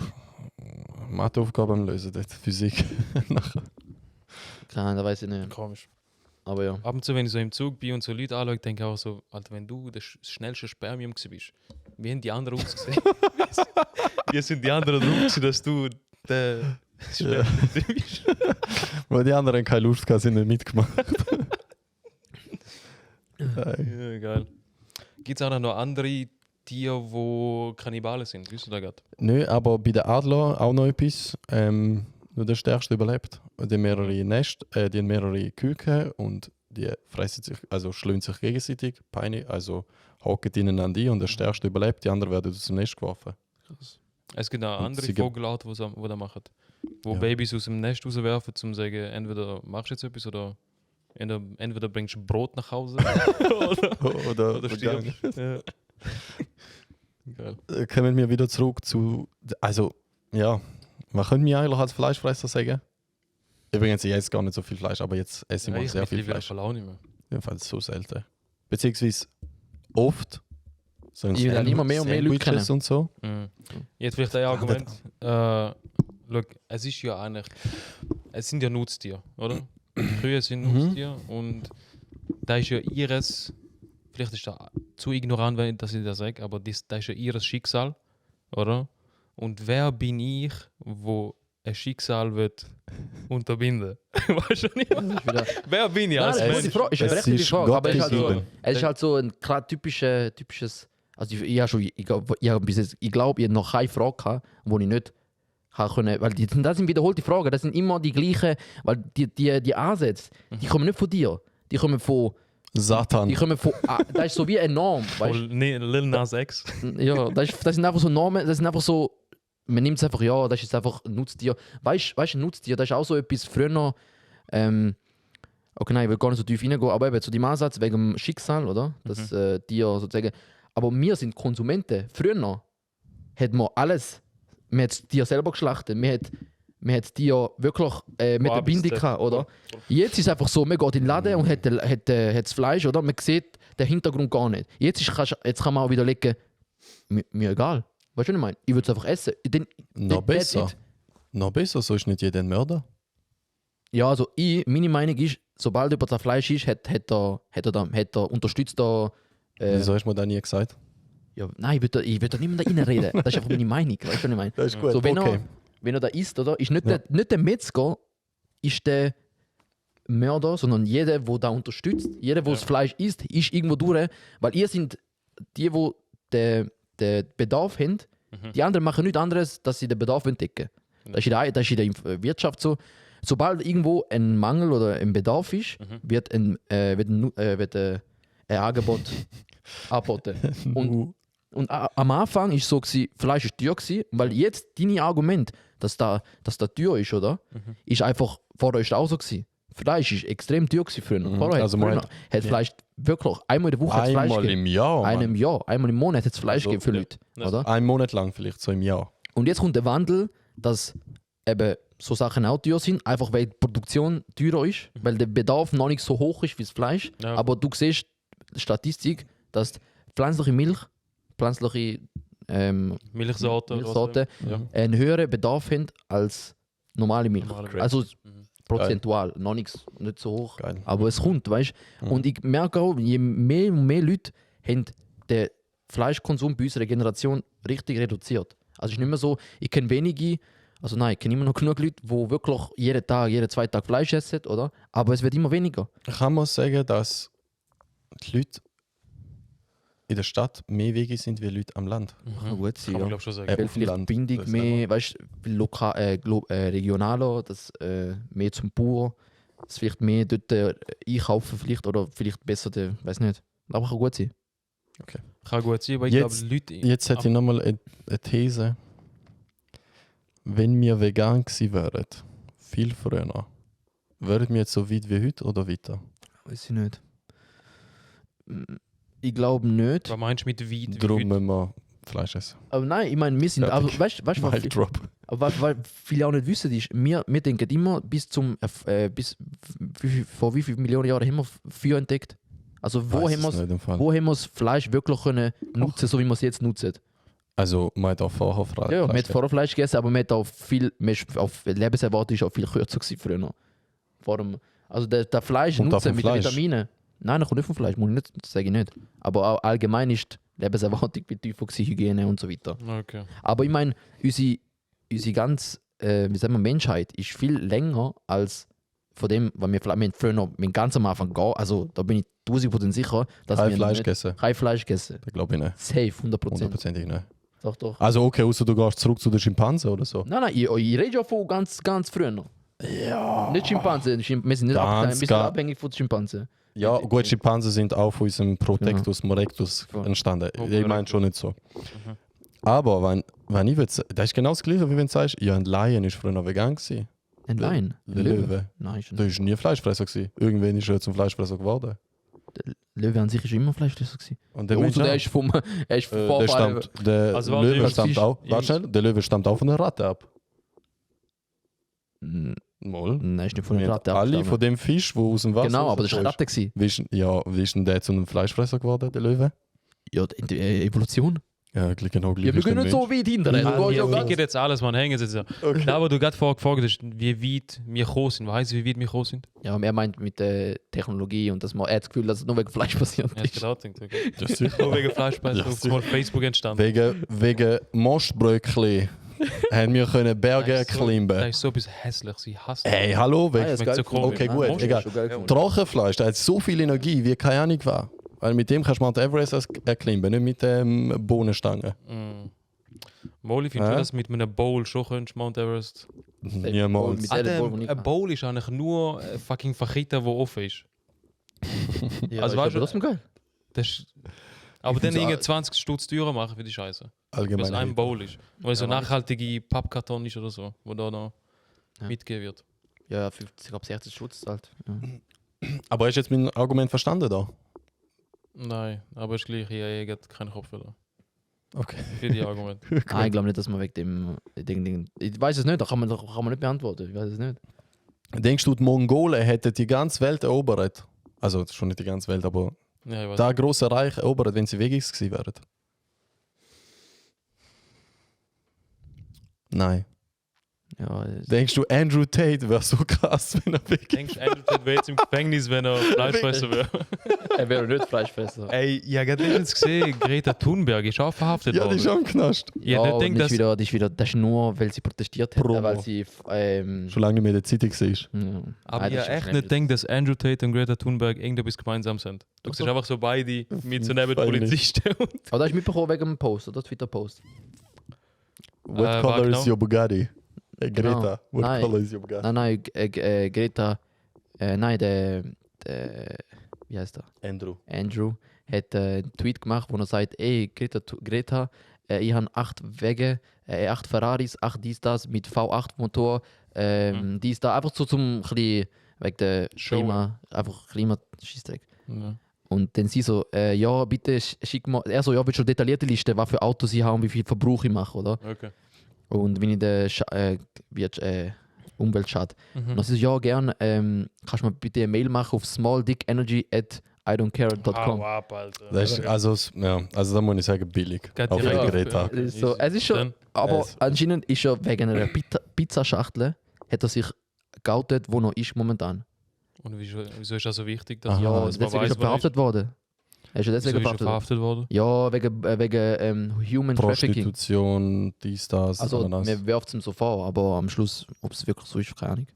[SPEAKER 3] Matheaufgaben lösen, dort Physik. Nachher.
[SPEAKER 2] Da weiß ich nicht.
[SPEAKER 1] Komisch.
[SPEAKER 2] Aber ja.
[SPEAKER 1] Ab und zu, wenn ich so im Zug bin und so Leute anschaue, denke ich auch so, Alter, wenn du das schnellste Spermium gewesen bist, wie haben die anderen ausgesehen? Wie sind die anderen drauf gewesen, dass du der Spermium gewesen bist?
[SPEAKER 3] Weil die anderen keine Lust hatten, sind nicht mitgemacht. Nein.
[SPEAKER 1] Ja, geil. Gibt es auch noch andere Tiere, die Kannibalen sind? Weißt du da gerade?
[SPEAKER 3] Nö, aber bei den Adler auch noch etwas. Nur der Stärkste überlebt. Die haben mehrere Nester, die haben mehrere Küken und die fressen sich, also schlönen sich gegenseitig, also hocken ineinander ein und der Stärkste überlebt, die anderen werden aus dem Nest geworfen.
[SPEAKER 1] Es gibt auch
[SPEAKER 3] Und
[SPEAKER 1] andere
[SPEAKER 3] sie gibt-
[SPEAKER 1] Vogelarten, die das machen. Wo
[SPEAKER 3] Ja.
[SPEAKER 1] Babys aus dem Nest rauswerfen, um zu sagen, entweder machst du jetzt etwas oder entweder bringst du Brot nach Hause oder stirbst. Ja. Geil.
[SPEAKER 3] Kommen wir wieder zurück zu. Also, ja, man könnte mich eigentlich als Fleischfresser sagen. Übrigens, ich esse gar nicht so viel Fleisch, aber jetzt esse ich mal sehr viel Fleisch.
[SPEAKER 1] Auch nicht mehr.
[SPEAKER 3] Jedenfalls so selten. Beziehungsweise oft. So
[SPEAKER 2] Ich will immer mehr und mehr Leute
[SPEAKER 3] Sandwiches und so.
[SPEAKER 1] Mhm. Jetzt vielleicht ein Argument. Schau, es ist ja eigentlich. Es sind ja Nutztiere, oder? Kühe sind Nutztiere und da ist ja ihres. Vielleicht ist das zu ignorant, dass ich das sage, aber das ist ja ihres Schicksal, oder? Und wer bin ich, wo ein Schicksal wird unterbinden? Weißt du nicht? Wer bin ich als
[SPEAKER 2] Nein,
[SPEAKER 1] Mensch?
[SPEAKER 2] ist eine
[SPEAKER 3] Es
[SPEAKER 2] berechtigte
[SPEAKER 3] ist
[SPEAKER 2] Frage, aber
[SPEAKER 3] Gott
[SPEAKER 2] es ist halt so ein klar typisches. Also ich glaube, ich habe noch keine Frage gehabt, wo ich nicht können, weil das sind wiederholte Fragen, das sind immer die gleichen, weil die Ansätze, die kommen nicht von dir, die kommen von,
[SPEAKER 3] Satan.
[SPEAKER 2] das ist so wie eine Norm, weißt du?
[SPEAKER 1] Nee, Lil Nas X.
[SPEAKER 2] Ja, das sind einfach so Normen, das sind einfach so, man nimmt es einfach, ja, das ist einfach ein Nutztier. Weißt du, ein Nutztier, das ist auch so etwas früher, okay, nein, ich will gar nicht so tief reingehen, aber eben zu dem Ansatz wegen dem Schicksal, oder? Das Tier sozusagen. Aber wir sind Konsumenten. Früher hat man alles, man hat das Tier selber geschlachtet, man hat das Tier wirklich mit der Bindung gehabt, oder? Jetzt ist es einfach so, man geht in den Laden und hat das Fleisch, oder? Man sieht den Hintergrund gar nicht. Jetzt kann man auch wieder legen, mir egal. Weißt du, was ich meine? Ich würde es einfach essen.
[SPEAKER 3] Noch besser. Noch besser, so ist nicht jeder ein Mörder.
[SPEAKER 2] Ja, also meine Meinung ist, sobald über das Fleisch ist, hat er unterstützt da.
[SPEAKER 3] Wieso hast du mir das nie gesagt?
[SPEAKER 2] Ja, nein, ich will da niemanden reinreden. Das ist einfach meine Meinung. Weißt du, was ich meine?
[SPEAKER 3] Das ist gut,
[SPEAKER 2] So, wenn
[SPEAKER 3] okay.
[SPEAKER 2] er da isst, oder? Ist nicht der Metzger, ist der Mörder, sondern jeder, der da unterstützt, jeder, der das Fleisch isst, ist irgendwo durch. Weil ihr sind die den Bedarf haben. Die anderen machen nichts anderes, dass sie den Bedarf entdecken. Das ist in der Wirtschaft so. Sobald irgendwo ein Mangel oder ein Bedarf ist, wird ein Angebot angeboten. Und am Anfang war es so, Fleisch war teuer gewesen, weil jetzt deine Argument, dass da teuer ist, oder? Ist einfach, vorher ist es auch so gewesen. Fleisch war extrem teuer gewesen früher. Vorher
[SPEAKER 3] Also
[SPEAKER 2] hat Fleisch wirklich einmal in der Woche Fleisch
[SPEAKER 3] einmal
[SPEAKER 2] gegeben.
[SPEAKER 3] im Jahr. Mann.
[SPEAKER 2] Einem Jahr, einmal im Monat hat es Fleisch gegeben für Leute. Oder?
[SPEAKER 3] Ein Monat lang vielleicht, so im Jahr.
[SPEAKER 2] Und jetzt kommt der Wandel, dass eben so Sachen auch teuer sind, einfach weil die Produktion teurer ist, weil der Bedarf noch nicht so hoch ist wie das Fleisch.
[SPEAKER 1] Ja.
[SPEAKER 2] Aber du siehst die Statistik, dass pflanzliche Milch, pflanzliche
[SPEAKER 1] Milchsorten.
[SPEAKER 2] Milchsorten
[SPEAKER 1] Ja.
[SPEAKER 2] einen höheren Bedarf haben als normale Milch.
[SPEAKER 1] Normale Milch.
[SPEAKER 2] Also prozentual, noch nicht so hoch.
[SPEAKER 3] Geil.
[SPEAKER 2] Aber es kommt, weißt du? Und ich merke auch, je mehr und mehr Leute haben den Fleischkonsum bei unserer Generation richtig reduziert. Also es ist nicht mehr so, ich kenne wenige, also nein, ich kenne immer noch genug Leute, die wirklich jeden Tag, jeden 2 Tage Fleisch essen, oder? Aber es wird immer weniger.
[SPEAKER 3] Kann man sagen, dass die Leute in der Stadt mehr Wege sind wie Leute am Land?
[SPEAKER 2] Kann gut sein,
[SPEAKER 1] Kann man
[SPEAKER 2] ja.
[SPEAKER 1] glaube schon sagen.
[SPEAKER 3] Auf
[SPEAKER 2] Weil
[SPEAKER 3] dem
[SPEAKER 2] vielleicht
[SPEAKER 3] Land,
[SPEAKER 2] Bindung
[SPEAKER 3] das
[SPEAKER 2] mehr, weißt du, regionaler, das, mehr zum Bauer, das vielleicht mehr dort einkaufen vielleicht oder vielleicht besser, weiß nicht. Aber kann gut sein.
[SPEAKER 1] Kann gut sein, aber ich glaube,
[SPEAKER 3] Jetzt-
[SPEAKER 1] Leute.
[SPEAKER 3] Jetzt hätte ich nochmal eine These. Wenn wir vegan gewesen wären, viel früher, wären wir jetzt so weit wie heute oder weiter?
[SPEAKER 2] Weiß ich nicht. Ich glaube nicht.
[SPEAKER 1] Was meinst du mit weit?
[SPEAKER 3] Darum
[SPEAKER 1] Wie
[SPEAKER 3] müssen wir Fleisch essen.
[SPEAKER 2] Aber nein, ich meine, wir sind. Aber weißt du, was,
[SPEAKER 3] Mic drop.
[SPEAKER 2] was viele auch nicht wissen, ist, wir denken immer vor wie vielen Millionen Jahren haben wir Feuer entdeckt? Also wo haben wir das Fleisch wirklich können nutzen, so wie wir es jetzt nutzen?
[SPEAKER 3] Also man hat auch vorher Fleisch.
[SPEAKER 2] Ja, man hat vorher Fleisch gegessen, aber man hat auch viel, auf Lebenserwartung ist auch viel kürzer gewesen früher. Vor dem, also der Fleisch
[SPEAKER 3] Und auch
[SPEAKER 2] nutzen
[SPEAKER 3] vom
[SPEAKER 2] mit
[SPEAKER 3] Fleisch?
[SPEAKER 2] Vitaminen. Nein, das kommt nicht vom Fleisch, muss ich nicht, das sage ich nicht. Aber auch allgemein ist die Lebenserwartung viel tiefer gewesen, Hygiene und so weiter.
[SPEAKER 1] Okay.
[SPEAKER 2] Aber ich meine, unsere ganze wie sagen wir, Menschheit ist viel länger als von dem, was wir früher noch ganz am Anfang gehen. Also da bin ich 1000% sicher, dass
[SPEAKER 3] Kein
[SPEAKER 2] wir
[SPEAKER 3] Fleisch
[SPEAKER 2] nicht-
[SPEAKER 3] gegessen.
[SPEAKER 2] kein Fleisch gegessen.
[SPEAKER 3] Das glaube ich nicht.
[SPEAKER 2] Safe, 100%.
[SPEAKER 3] 100%ig nicht.
[SPEAKER 2] Doch.
[SPEAKER 3] Also okay, außer du gehst zurück zu den Schimpansen oder so.
[SPEAKER 2] Nein, ich rede ja von ganz früher.
[SPEAKER 3] Ja.
[SPEAKER 2] Nicht Schimpansen, wir sind nicht ein bisschen abhängig von Schimpansen.
[SPEAKER 3] Ja, gut, Schimpansen sind auch von unserem Protectus morectus
[SPEAKER 2] Voll.
[SPEAKER 3] entstanden.
[SPEAKER 1] Oh,
[SPEAKER 3] Ich meine schon nicht so. Aber wenn ich das ist genau das Gleiche, wie wenn du sagst, ja, ein Lion war früher noch vegan gewesen.
[SPEAKER 2] Ein Lion?
[SPEAKER 3] Der Löwe.
[SPEAKER 2] Nein, ist
[SPEAKER 3] Der
[SPEAKER 2] nicht.
[SPEAKER 3] war nie Fleischfresser gewesen. Irgendwann ist er zum Fleischfresser geworden.
[SPEAKER 2] Der Löwe an sich ist immer Fleischfresser gewesen.
[SPEAKER 3] Und der
[SPEAKER 2] Ja,
[SPEAKER 3] Mensch
[SPEAKER 2] also der
[SPEAKER 3] auch.
[SPEAKER 2] ist vom... Er ist vom
[SPEAKER 3] Der
[SPEAKER 2] Vorfahren...
[SPEAKER 3] stammt, der
[SPEAKER 1] Also warte,
[SPEAKER 3] Löwe
[SPEAKER 1] Jungs,
[SPEAKER 3] stammt
[SPEAKER 2] Fisch-
[SPEAKER 3] auch. Warte
[SPEAKER 1] Jungs.
[SPEAKER 3] schnell, der Löwe stammt auch von einer Ratte ab.
[SPEAKER 2] Nein,
[SPEAKER 3] Mal.
[SPEAKER 2] ist nicht von
[SPEAKER 3] Wir
[SPEAKER 2] einer
[SPEAKER 3] haben
[SPEAKER 2] Ratte
[SPEAKER 3] alle
[SPEAKER 2] abgestammt.
[SPEAKER 3] von dem Fisch, der aus dem Wasser
[SPEAKER 2] Genau, aber das war eine
[SPEAKER 3] rausgekommen
[SPEAKER 2] Ratte gewesen.
[SPEAKER 3] Wie ist denn der zu einem Fleischfresser geworden, der Löwe?
[SPEAKER 2] Ja, in der Evolution.
[SPEAKER 3] Ja, genau gleich.
[SPEAKER 2] Ja, wir
[SPEAKER 3] ist der
[SPEAKER 2] gehen nicht so
[SPEAKER 3] Mensch.
[SPEAKER 2] weit hinter.
[SPEAKER 3] Ja,
[SPEAKER 2] Du gehst ja
[SPEAKER 1] Wir
[SPEAKER 2] ganz...
[SPEAKER 1] ficken jetzt alles, man hängen jetzt.
[SPEAKER 3] Okay.
[SPEAKER 1] Ja, aber du gerade vorher gefragt hast, wie weit wir gekommen sind. Weißt du, wie weit wir gekommen sind?
[SPEAKER 2] Ja, er meint mit der Technologie und dass man er hat das Gefühl, dass es nur wegen Fleisch passiert
[SPEAKER 1] Ja, ich
[SPEAKER 2] ist.
[SPEAKER 1] gedacht, okay.
[SPEAKER 3] Ja, sicher.
[SPEAKER 1] Nur wegen Fleischpreis
[SPEAKER 3] Ja,
[SPEAKER 1] auf
[SPEAKER 3] sicher.
[SPEAKER 1] Facebook entstanden.
[SPEAKER 3] Wegen Mostbröckli haben wir können Berge
[SPEAKER 1] Das ist so- Das
[SPEAKER 3] klimmen.
[SPEAKER 1] ist so etwas Hässliches. Ich hasse
[SPEAKER 3] Hey, hallo,
[SPEAKER 2] Ah,
[SPEAKER 3] wegen
[SPEAKER 2] ja, das
[SPEAKER 1] schmeckt so
[SPEAKER 2] geil gefunden.
[SPEAKER 1] komisch.
[SPEAKER 3] Okay, gut,
[SPEAKER 2] Most
[SPEAKER 3] egal.
[SPEAKER 2] ist schon geil gefunden.
[SPEAKER 3] Drachenfleisch, der hat so viel Energie, wie keine Ahnung war. Weil mit dem kannst du Mount Everest erklimmen, nicht mit dem Bohnenstangen.
[SPEAKER 1] Mm. Molly, findest du, dass mit einem Bowl schon könntest, Mount Everest?
[SPEAKER 3] Niemals.
[SPEAKER 2] Mit der Bowl, wo ich
[SPEAKER 1] Ein Bowl ist eigentlich nur eine fucking Fajita, die offen ist.
[SPEAKER 2] Ja,
[SPEAKER 1] Also
[SPEAKER 2] ist
[SPEAKER 1] weißt
[SPEAKER 2] aber
[SPEAKER 1] du-
[SPEAKER 2] trotzdem geil.
[SPEAKER 1] Das ist aber dann
[SPEAKER 3] find's
[SPEAKER 1] irgendwie
[SPEAKER 3] auch-
[SPEAKER 1] 20 Stutz teurer machen für die Scheiße. Weil es
[SPEAKER 3] Allgemein.
[SPEAKER 1] ein Bowl ist. Weil es so
[SPEAKER 2] Ja, aber
[SPEAKER 1] nachhaltige Pappkarton ist oder so, wo da noch
[SPEAKER 2] Ja.
[SPEAKER 1] mitgegeben wird.
[SPEAKER 2] Ja, 50, ich glaube 60 Schutz halt. Ja.
[SPEAKER 3] Aber hast du jetzt mein Argument verstanden da?
[SPEAKER 1] Nein, aber ist gleich, ich habe keinen Kopfhörer
[SPEAKER 3] Okay.
[SPEAKER 1] für die Argumente.
[SPEAKER 2] Nein, ich glaube nicht, dass man wegen dem Ding. Ich weiß es nicht, da kann man nicht beantworten. Ich weiß es nicht.
[SPEAKER 3] Denkst du, die Mongolen hätten die ganze Welt erobert? Also schon nicht die ganze Welt, aber
[SPEAKER 1] Ja, ich weiß.
[SPEAKER 3] da große Reich erobert, wenn sie Veggies gewesen wären? Nein.
[SPEAKER 2] Ja,
[SPEAKER 3] Denkst du, Andrew Tate wäre so krass, wenn er Vegan
[SPEAKER 1] Denkst du, Andrew Tate wäre jetzt im Gefängnis, wenn er Fleischfresser wäre?
[SPEAKER 2] er wäre nicht Fleischfresser.
[SPEAKER 1] Ey, ich habe gerade letztens gesehen, Greta Thunberg ist auch verhaftet
[SPEAKER 3] Ja, die
[SPEAKER 1] worden.
[SPEAKER 3] ist auch im Knast.
[SPEAKER 1] Ja,
[SPEAKER 2] Ja,
[SPEAKER 1] der denkt,
[SPEAKER 2] das, das ist nur, weil sie protestiert hat,
[SPEAKER 3] Promo.
[SPEAKER 2] weil sie.
[SPEAKER 3] Schon lange nicht mehr in der Zeitung siehst.
[SPEAKER 2] Ja.
[SPEAKER 1] Aber
[SPEAKER 2] Nein,
[SPEAKER 1] ich
[SPEAKER 2] das ist
[SPEAKER 1] echt
[SPEAKER 2] schon
[SPEAKER 1] nicht denkt, dass Andrew Tate und Greta Thunberg irgendetwas gemeinsam sind. Du siehst einfach so beide mit so neben
[SPEAKER 3] Voll nicht.
[SPEAKER 1] Polizisten.
[SPEAKER 2] Aber da hast du mitbekommen wegen dem Post, oder? Twitter-Post.
[SPEAKER 3] What
[SPEAKER 1] war
[SPEAKER 3] color
[SPEAKER 1] genau?
[SPEAKER 3] is your Bugatti?
[SPEAKER 2] Genau.
[SPEAKER 3] Greta, what
[SPEAKER 2] Nein.
[SPEAKER 3] color is your Bugatti?
[SPEAKER 2] Nein, Greta. Nein, der. Wie heißt er?
[SPEAKER 3] Andrew.
[SPEAKER 2] Andrew hat einen Tweet gemacht, wo er sagt: Ey, Greta, ich habe 8 Wege, 8 Ferraris, 8 dies, das mit V8-Motor, dies, da. Einfach so zum bisschen wegen der
[SPEAKER 1] Show.
[SPEAKER 2] einfach Klimascheißdreck.
[SPEAKER 1] Ja.
[SPEAKER 2] Und dann sie so: Ja, bitte schick mal. Er so: Ja, willst du eine detaillierte Liste, was für Autos ich habe und wie viel Verbrauch ich mache, oder?
[SPEAKER 1] Okay.
[SPEAKER 2] Und wenn ich den Umweltschad. Und dann sie so: Ja, gern, kannst du mir bitte eine Mail machen auf smalldickenergy@idon'tcare.com.
[SPEAKER 1] Hau ab, Alter.
[SPEAKER 3] Das ist, also da muss ich sagen, billig.
[SPEAKER 1] Geht
[SPEAKER 3] Auf
[SPEAKER 1] direkt
[SPEAKER 3] die
[SPEAKER 1] auf-
[SPEAKER 3] Greta.
[SPEAKER 2] Es ist so, es ist schon,
[SPEAKER 1] Dann-
[SPEAKER 2] aber
[SPEAKER 3] Es-
[SPEAKER 2] anscheinend ist er wegen einer Pizzaschachtel, hat er sich geoutet, wo noch ist momentan.
[SPEAKER 1] Und wieso ist das so wichtig, dass
[SPEAKER 3] Aha,
[SPEAKER 2] Ja,
[SPEAKER 1] dass man
[SPEAKER 2] deswegen
[SPEAKER 1] weiss,
[SPEAKER 2] ist er
[SPEAKER 1] wo er
[SPEAKER 2] verhaftet worden. Er ist ja
[SPEAKER 1] Wieso
[SPEAKER 2] deswegen
[SPEAKER 1] ist er
[SPEAKER 2] verhaftet worden.
[SPEAKER 1] verhaftet worden?
[SPEAKER 2] Ja, wegen Human Trafficking.
[SPEAKER 3] Prostitution, dies, das,
[SPEAKER 2] Also,
[SPEAKER 3] Ananas.
[SPEAKER 2] man wirft es ihm so vor, aber am Schluss, ob es wirklich so ist, keine Ahnung.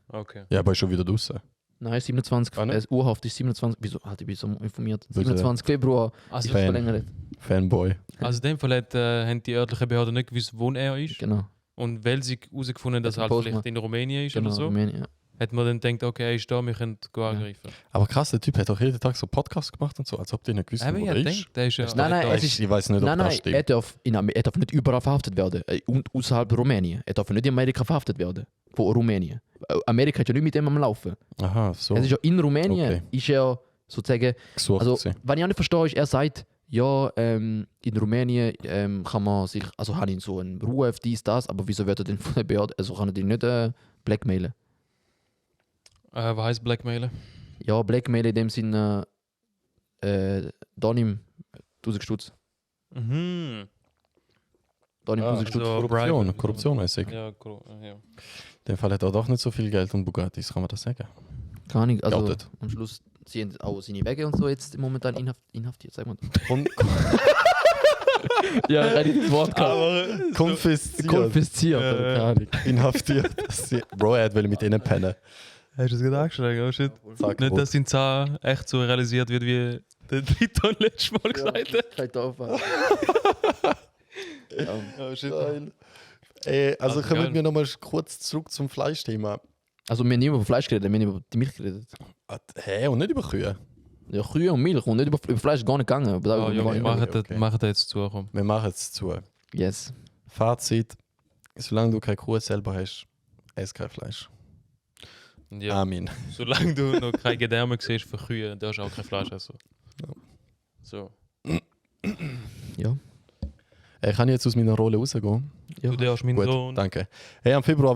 [SPEAKER 1] Okay.
[SPEAKER 3] Ja, aber ist schon wieder draußen.
[SPEAKER 2] Nein, 27,
[SPEAKER 3] Ah, nicht?
[SPEAKER 2] Urhaft ist 27, wieso, halt, ich bin so informiert.
[SPEAKER 3] Bitte.
[SPEAKER 2] 27 Februar
[SPEAKER 1] Also,
[SPEAKER 2] ist es
[SPEAKER 3] Fan.
[SPEAKER 2] verlängert.
[SPEAKER 3] Fanboy.
[SPEAKER 1] also in dem Fall haben die örtlichen Behörden nicht gewusst, wo er ist.
[SPEAKER 2] Genau.
[SPEAKER 1] Und weil sie herausgefunden haben, dass er
[SPEAKER 2] Hat
[SPEAKER 1] halt
[SPEAKER 2] einen Post
[SPEAKER 1] vielleicht in Rumänien ist
[SPEAKER 2] genau
[SPEAKER 1] oder so,
[SPEAKER 2] Rumänien, ja.
[SPEAKER 1] hat man dann gedacht, okay, er ist da, wir können angreifen.
[SPEAKER 3] Aber krass, der Typ hat doch jeden Tag so Podcasts gemacht und so, als ob die nicht gewusst
[SPEAKER 1] Aber
[SPEAKER 3] wo
[SPEAKER 1] ja,
[SPEAKER 3] der ist.
[SPEAKER 1] denkt, der ist ja.
[SPEAKER 2] Nein, nein,
[SPEAKER 1] der
[SPEAKER 2] es ist-
[SPEAKER 3] Ich weiß nicht, ob
[SPEAKER 2] Nein,
[SPEAKER 3] das
[SPEAKER 2] nein,
[SPEAKER 3] stimmt.
[SPEAKER 2] er darf nicht überall verhaftet werden. Und außerhalb Rumänien. Er darf nicht in Amerika verhaftet werden. Von Rumänien. Amerika hat ja nicht mit dem am Laufen.
[SPEAKER 3] Aha, so.
[SPEAKER 2] Es ist ja in Rumänien,
[SPEAKER 3] Okay.
[SPEAKER 2] ist er sozusagen.
[SPEAKER 3] gesucht
[SPEAKER 2] Also,
[SPEAKER 3] gewesen.
[SPEAKER 2] was ich auch nicht verstehe, ist, er sagt, ja, in Rumänien kann man sich, also hat ihn so einen Ruf, dies, das, aber wieso wird er denn von der Behörde, also kann er den nicht blackmailen?
[SPEAKER 1] Was heißt Blackmailen?
[SPEAKER 2] Ja, blackmailen in dem Sinne, Donim 1000 Stutz.
[SPEAKER 1] Mhm.
[SPEAKER 2] Donim
[SPEAKER 3] Ah,
[SPEAKER 2] 1000 Stutz.
[SPEAKER 1] also-
[SPEAKER 3] Korruption,
[SPEAKER 1] Bribe.
[SPEAKER 3] korruptionmäßig.
[SPEAKER 1] Ja, ja.
[SPEAKER 3] In dem Fall hat er doch nicht so viel Geld und Bugattis, kann man das sagen?
[SPEAKER 2] Keine Ahnung, also
[SPEAKER 3] Geoutet.
[SPEAKER 2] am Schluss sind auch seine Wege und so jetzt momentan inhaftiert, sagen wir.
[SPEAKER 3] Und
[SPEAKER 2] Ja, er hat das Wort
[SPEAKER 3] konfisziert.
[SPEAKER 2] Konfisziert,
[SPEAKER 1] Ja,
[SPEAKER 2] oder?
[SPEAKER 1] ja.
[SPEAKER 2] Keine Ahnung.
[SPEAKER 3] Inhaftiert. Bro, er hat mit ihnen pennen.
[SPEAKER 1] Hast du es gerade angeschlagen? Oh shit.
[SPEAKER 3] Zack,
[SPEAKER 1] Nicht,
[SPEAKER 3] rot.
[SPEAKER 1] dass sein Zahn echt so realisiert wird, wie der Triton letztes Mal gesagt hat.
[SPEAKER 2] Kein Aufwand. Ja.
[SPEAKER 1] Oh shit.
[SPEAKER 3] Also
[SPEAKER 1] Also
[SPEAKER 3] kommen
[SPEAKER 1] geil.
[SPEAKER 3] wir nochmal kurz zurück zum Fleischthema.
[SPEAKER 2] Also wir haben nicht über Fleisch geredet, wir haben über die Milch geredet.
[SPEAKER 3] Hä, und nicht über Kühe.
[SPEAKER 2] Ja, Kühe und Milch und nicht über Fleisch gar nicht gegangen. Aber da-
[SPEAKER 1] Oh, Junge,
[SPEAKER 3] okay,
[SPEAKER 1] machen
[SPEAKER 3] okay.
[SPEAKER 1] das jetzt zu. Komm.
[SPEAKER 3] Wir machen es zu.
[SPEAKER 2] Yes.
[SPEAKER 3] Fazit: Solange du keine Kuh selber hast, ess kein Fleisch.
[SPEAKER 1] Ja,
[SPEAKER 3] Amen.
[SPEAKER 1] solange du noch keine Gedärme siehst für Kühe, darfst du auch kein Fleisch essen.
[SPEAKER 3] Ja.
[SPEAKER 1] So.
[SPEAKER 2] Ja.
[SPEAKER 3] Kann ich jetzt aus meiner Rolle rausgehen?
[SPEAKER 2] Ja.
[SPEAKER 1] Du darfst meinen
[SPEAKER 3] Gut,
[SPEAKER 1] Sohn.
[SPEAKER 3] danke. Hey, den Februar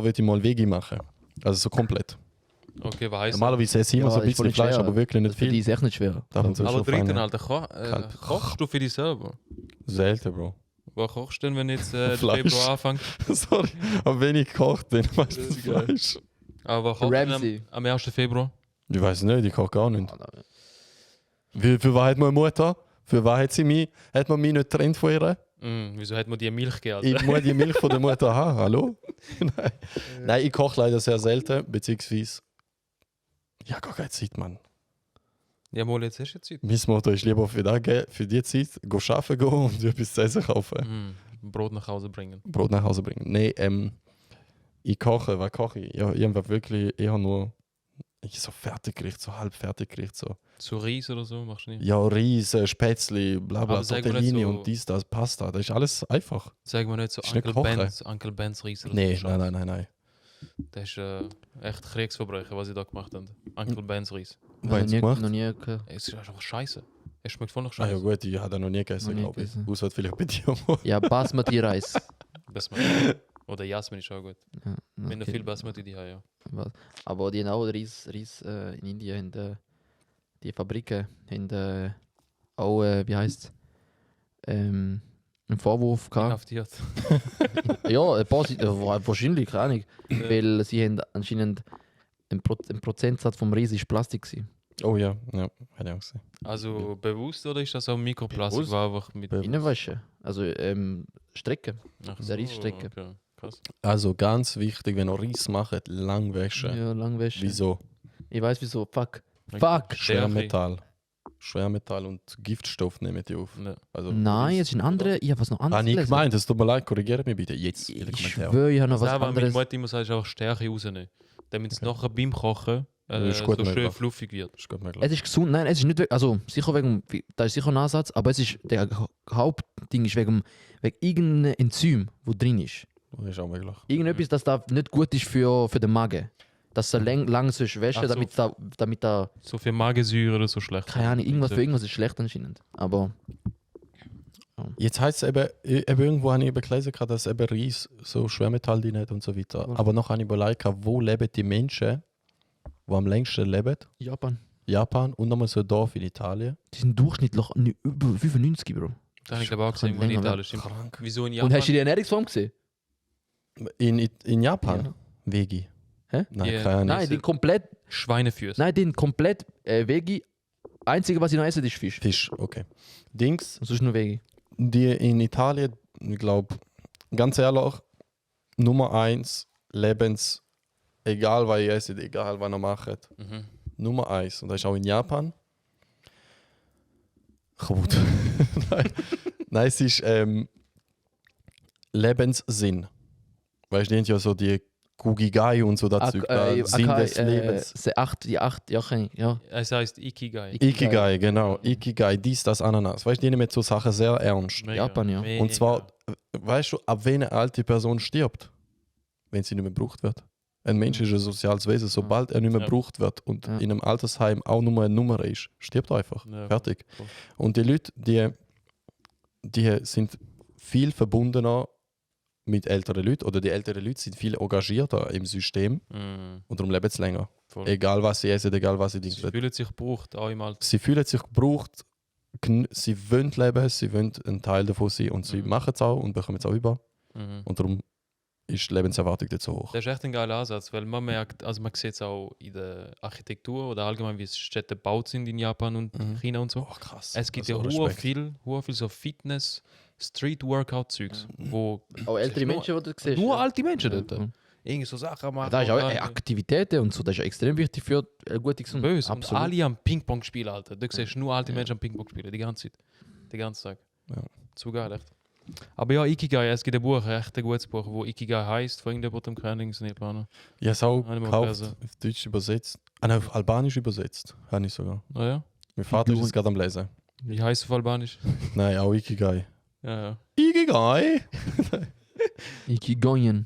[SPEAKER 3] will ich mal Veggie machen. Also so komplett.
[SPEAKER 1] Okay, was heisst das?
[SPEAKER 3] Normalerweise esse ich immer
[SPEAKER 2] Ja,
[SPEAKER 3] so ein
[SPEAKER 2] ist voll
[SPEAKER 3] bisschen
[SPEAKER 2] nicht
[SPEAKER 3] Fleisch,
[SPEAKER 2] schwer.
[SPEAKER 3] aber wirklich nicht
[SPEAKER 2] Für die
[SPEAKER 3] viel.
[SPEAKER 2] ist echt nicht schwer.
[SPEAKER 3] Darum so
[SPEAKER 1] Aber
[SPEAKER 3] schon fein,
[SPEAKER 1] dritten,
[SPEAKER 3] ja.
[SPEAKER 1] Alter, kochst du für dich selber?
[SPEAKER 3] Selten, Bro.
[SPEAKER 1] Was kochst du denn, wenn jetzt der
[SPEAKER 3] Fleisch.
[SPEAKER 1] Februar anfängt?
[SPEAKER 3] Sorry, aber wenn ich gekocht bin, meistens
[SPEAKER 1] Das ist geil.
[SPEAKER 3] Fleisch.
[SPEAKER 1] Aber was kochst du
[SPEAKER 2] Ramsay.
[SPEAKER 1] am 1. Februar?
[SPEAKER 3] Ich weiß nicht, ich koche gar nicht. Für was hat meine Mutter? Für was hat sie mich? Hat man mich nicht getrennt von ihr?
[SPEAKER 1] Wieso hat man die Milch gegeben?
[SPEAKER 3] Ich muss die Milch von der Mutter haben, hallo? Nein. Nein, ich koche leider sehr selten, beziehungsweise. Ja, gar keine Zeit, Mann.
[SPEAKER 1] Ja, mal jetzt hast du Zeit.
[SPEAKER 3] Mein Motto ist lieber für die Zeit arbeiten gehen und etwas zu essen kaufen.
[SPEAKER 1] Brot nach Hause bringen.
[SPEAKER 3] Brot nach Hause bringen. Nein, ich koche, was koche ich? Ja, irgendwann wirklich eher nur so Fertiggericht, so halb Fertiggericht. So.
[SPEAKER 1] So Reis oder so machst du nicht?
[SPEAKER 3] Ja, Reis, Spätzli, bla bla,
[SPEAKER 1] Aber sag mir
[SPEAKER 3] Tortellini
[SPEAKER 1] nicht so-
[SPEAKER 3] und dies, das, Pasta. Das ist alles einfach.
[SPEAKER 1] Sag mal nicht so
[SPEAKER 3] Ist nicht
[SPEAKER 1] Uncle Ben's Reis oder
[SPEAKER 3] Nee,
[SPEAKER 1] so.
[SPEAKER 3] nein.
[SPEAKER 1] Das ist echt Kriegsverbrechen, was ich da gemacht habe. Uncle Ben's Reis.
[SPEAKER 3] Was hast du gemacht?
[SPEAKER 2] Noch nie gehört.
[SPEAKER 1] Es ist einfach scheiße. Es schmeckt voll nach
[SPEAKER 3] Ah ja
[SPEAKER 1] Scheiße.
[SPEAKER 3] gut, ich habe das noch nie gegessen,
[SPEAKER 2] Noch nie
[SPEAKER 3] glaube ich.
[SPEAKER 2] gegessen.
[SPEAKER 3] Außer vielleicht bei dir mal.
[SPEAKER 2] Ja, Basmati-Reis.
[SPEAKER 1] Basmati. Oder Jasmin ist auch gut.
[SPEAKER 2] Ja,
[SPEAKER 1] Wenn du
[SPEAKER 2] okay.
[SPEAKER 1] viel Basmati die haben, ja.
[SPEAKER 2] Aber die haben auch Reis in Indien, haben, die Fabriken haben auch, wie heißt es, einen Vorwurf gehabt.
[SPEAKER 1] Inhaftiert.
[SPEAKER 2] Ja, wahrscheinlich, keine Ahnung. Weil sie haben anscheinend ein Prozentsatz vom Reis ist Plastik gewesen.
[SPEAKER 3] Oh ja, hätte ich auch gesehen.
[SPEAKER 1] Also bewusst oder ist das auch Mikroplastik,
[SPEAKER 3] Bewusst.
[SPEAKER 1] war einfach mit.
[SPEAKER 2] Innenwäsche, also Strecke.
[SPEAKER 1] Ach
[SPEAKER 2] der Reisstrecke.
[SPEAKER 1] Okay. Krass.
[SPEAKER 3] Also ganz wichtig, wenn ihr Reis macht, lang waschen.
[SPEAKER 2] Ja, Langwäsche.
[SPEAKER 3] Wieso?
[SPEAKER 2] Ich weiß wieso, fuck.
[SPEAKER 1] Stärke.
[SPEAKER 3] Schwermetall. Schwermetall und Giftstoff nehmen die auf.
[SPEAKER 1] Ja.
[SPEAKER 3] Also,
[SPEAKER 2] Nein, es ist ein anderer, ich habe was noch anderes
[SPEAKER 3] Habe ich
[SPEAKER 2] gelesen.
[SPEAKER 3] gemeint, es tut mir leid, korrigiert mich bitte. Jetzt. in den
[SPEAKER 2] Ich
[SPEAKER 3] Kommentaren.
[SPEAKER 2] schwöre, ich habe noch
[SPEAKER 1] Was
[SPEAKER 2] was
[SPEAKER 1] aber meine
[SPEAKER 2] anderes.
[SPEAKER 1] Mutter immer sagt, ist einfach Stärke rausnehmen. Damit es nachher beim Kochen
[SPEAKER 3] ist
[SPEAKER 1] so
[SPEAKER 3] gut
[SPEAKER 1] schön
[SPEAKER 3] möglich.
[SPEAKER 1] fluffig wird.
[SPEAKER 3] Ist gut möglich.
[SPEAKER 2] Es ist gesund, nein, es ist nicht, also sicher wegen, da ist sicher ein Ansatz, aber es ist, der Hauptding ist wegen irgendeinem Enzym, wo drin ist.
[SPEAKER 3] Das ist auch möglich.
[SPEAKER 2] Irgendetwas, das da nicht gut ist für den Magen. Dass er lang so waschen,
[SPEAKER 1] Ach so.
[SPEAKER 2] damit da,
[SPEAKER 1] So viel Magensäure oder so schlecht.
[SPEAKER 2] keine Ahnung, irgendwas für irgendwas ist schlecht anscheinend. Aber
[SPEAKER 3] Jetzt heisst es eben irgendwo habe ich eben gelesen, dass eben Reis so Schwermetall drin hat und so weiter.
[SPEAKER 2] Ja.
[SPEAKER 3] Aber noch habe ich überlegt, wo leben die Menschen, die am längsten leben?
[SPEAKER 2] Japan,
[SPEAKER 3] Japan und nochmal so ein Dorf in Italien.
[SPEAKER 2] die sind durchschnittlich über 95, Bro.
[SPEAKER 1] Das habe ich glaube auch gesehen,
[SPEAKER 2] Kann
[SPEAKER 1] wo in
[SPEAKER 2] länger
[SPEAKER 1] Italien stimmt.
[SPEAKER 3] Krank.
[SPEAKER 1] Wieso in
[SPEAKER 2] Und
[SPEAKER 1] Japan?
[SPEAKER 2] hast du die Ernährungsform gesehen?
[SPEAKER 3] In Japan?
[SPEAKER 2] Ja.
[SPEAKER 3] Veggie.
[SPEAKER 2] Hä?
[SPEAKER 3] Nein,
[SPEAKER 1] Ja.
[SPEAKER 3] keine Ahnung.
[SPEAKER 2] Nein, die komplett,
[SPEAKER 1] Schweinefüße.
[SPEAKER 2] Veggie. Einzige, was ich noch esse, ist Fisch.
[SPEAKER 3] Fisch, okay. Dings,
[SPEAKER 2] Und sonst nur Veggie.
[SPEAKER 3] die in Italien, ich glaube, ganz ehrlich, Nummer 1, egal was ihr esst, egal was ihr macht,
[SPEAKER 1] Mhm.
[SPEAKER 3] Nummer 1. Und das ist auch in Japan. Gut. Nein, es ist Lebenssinn. Weißt du, die haben ja so die Kugigai und so das Zeug da. Sinn des Lebens.
[SPEAKER 2] Die acht, ja, kenn ich, ja.
[SPEAKER 1] Es heißt Ikigai.
[SPEAKER 3] Ikigai, genau. Ikigai, dies, das, Ananas. Weißt du, die nehmen so Sachen sehr ernst.
[SPEAKER 1] Mega,
[SPEAKER 2] Japan, ja.
[SPEAKER 1] mega.
[SPEAKER 3] Und zwar, weißt du, ab wen eine alte Person stirbt? Wenn sie nicht mehr gebraucht wird. Ein Mensch ist ein soziales Wesen. Sobald er nicht mehr
[SPEAKER 1] Ja.
[SPEAKER 3] gebraucht wird und
[SPEAKER 2] Ja.
[SPEAKER 3] in einem Altersheim auch nur eine Nummer ist, stirbt er einfach.
[SPEAKER 1] Ja.
[SPEAKER 3] Fertig.
[SPEAKER 1] Cool.
[SPEAKER 3] Und die Leute, die sind viel verbundener mit älteren Leuten oder die älteren Leute sind viel engagierter im System
[SPEAKER 1] Mhm.
[SPEAKER 3] und darum leben sie länger.
[SPEAKER 1] Voll.
[SPEAKER 3] Egal was sie essen, egal was sie
[SPEAKER 1] Sie
[SPEAKER 3] denken.
[SPEAKER 1] fühlen sich gebraucht, auch im Alter.
[SPEAKER 3] Sie fühlen sich gebraucht, sie wollen leben, sie wollen ein Teil davon sein und sie
[SPEAKER 1] Mhm.
[SPEAKER 3] machen es auch und bekommen es auch über.
[SPEAKER 1] Mhm.
[SPEAKER 3] Und darum ist die Lebenserwartung nicht so hoch.
[SPEAKER 1] Das ist echt ein geiler Ansatz, weil man merkt, also man sieht es auch in der Architektur oder allgemein, wie es Städte gebaut sind in Japan und
[SPEAKER 3] Mhm.
[SPEAKER 1] China und so.
[SPEAKER 3] Oh, krass.
[SPEAKER 1] Es gibt
[SPEAKER 3] Also
[SPEAKER 1] ja
[SPEAKER 3] Respekt.
[SPEAKER 1] hure viel so Fitness, Street-Workout-Zeugs, wo
[SPEAKER 2] Auch ältere
[SPEAKER 1] nur-
[SPEAKER 2] Menschen, die du siehst.
[SPEAKER 1] nur
[SPEAKER 2] ja.
[SPEAKER 1] alte Menschen
[SPEAKER 2] Ja.
[SPEAKER 1] dort irgendwie so Sachen machen.
[SPEAKER 2] Da ist auch
[SPEAKER 1] oder-
[SPEAKER 2] Aktivitäten und so, das ist ja extrem wichtig für eine gute Gesundheit.
[SPEAKER 1] Böse. Und
[SPEAKER 2] Absolut.
[SPEAKER 1] alle am Ping-Pong spielen, Alter. Du siehst nur alte
[SPEAKER 2] Ja.
[SPEAKER 1] Menschen am Ping-Pong spielen, die ganze Zeit. Den ganzen Tag.
[SPEAKER 3] Ja.
[SPEAKER 1] Zu geil, echt. Aber ja, Ikigai, es gibt ein Buch, echt ein gutes Buch, wo Ikigai heißt, von irgendjemandem kennen, ist nicht Planer.
[SPEAKER 3] Ich habe es auch
[SPEAKER 1] Habe ich mal
[SPEAKER 3] gekauft,
[SPEAKER 1] gelesen.
[SPEAKER 3] auf Deutsch übersetzt. Ah, nein, auf Albanisch übersetzt. Habe ich sogar.
[SPEAKER 1] Ah ja?
[SPEAKER 3] Mein Vater ist es gerade am Lesen.
[SPEAKER 1] Wie heißt es auf Albanisch?
[SPEAKER 3] Nein, auch Ikigai.
[SPEAKER 1] Ja, ja.
[SPEAKER 3] Ikigai! Ikigai?
[SPEAKER 2] Ikigoyen.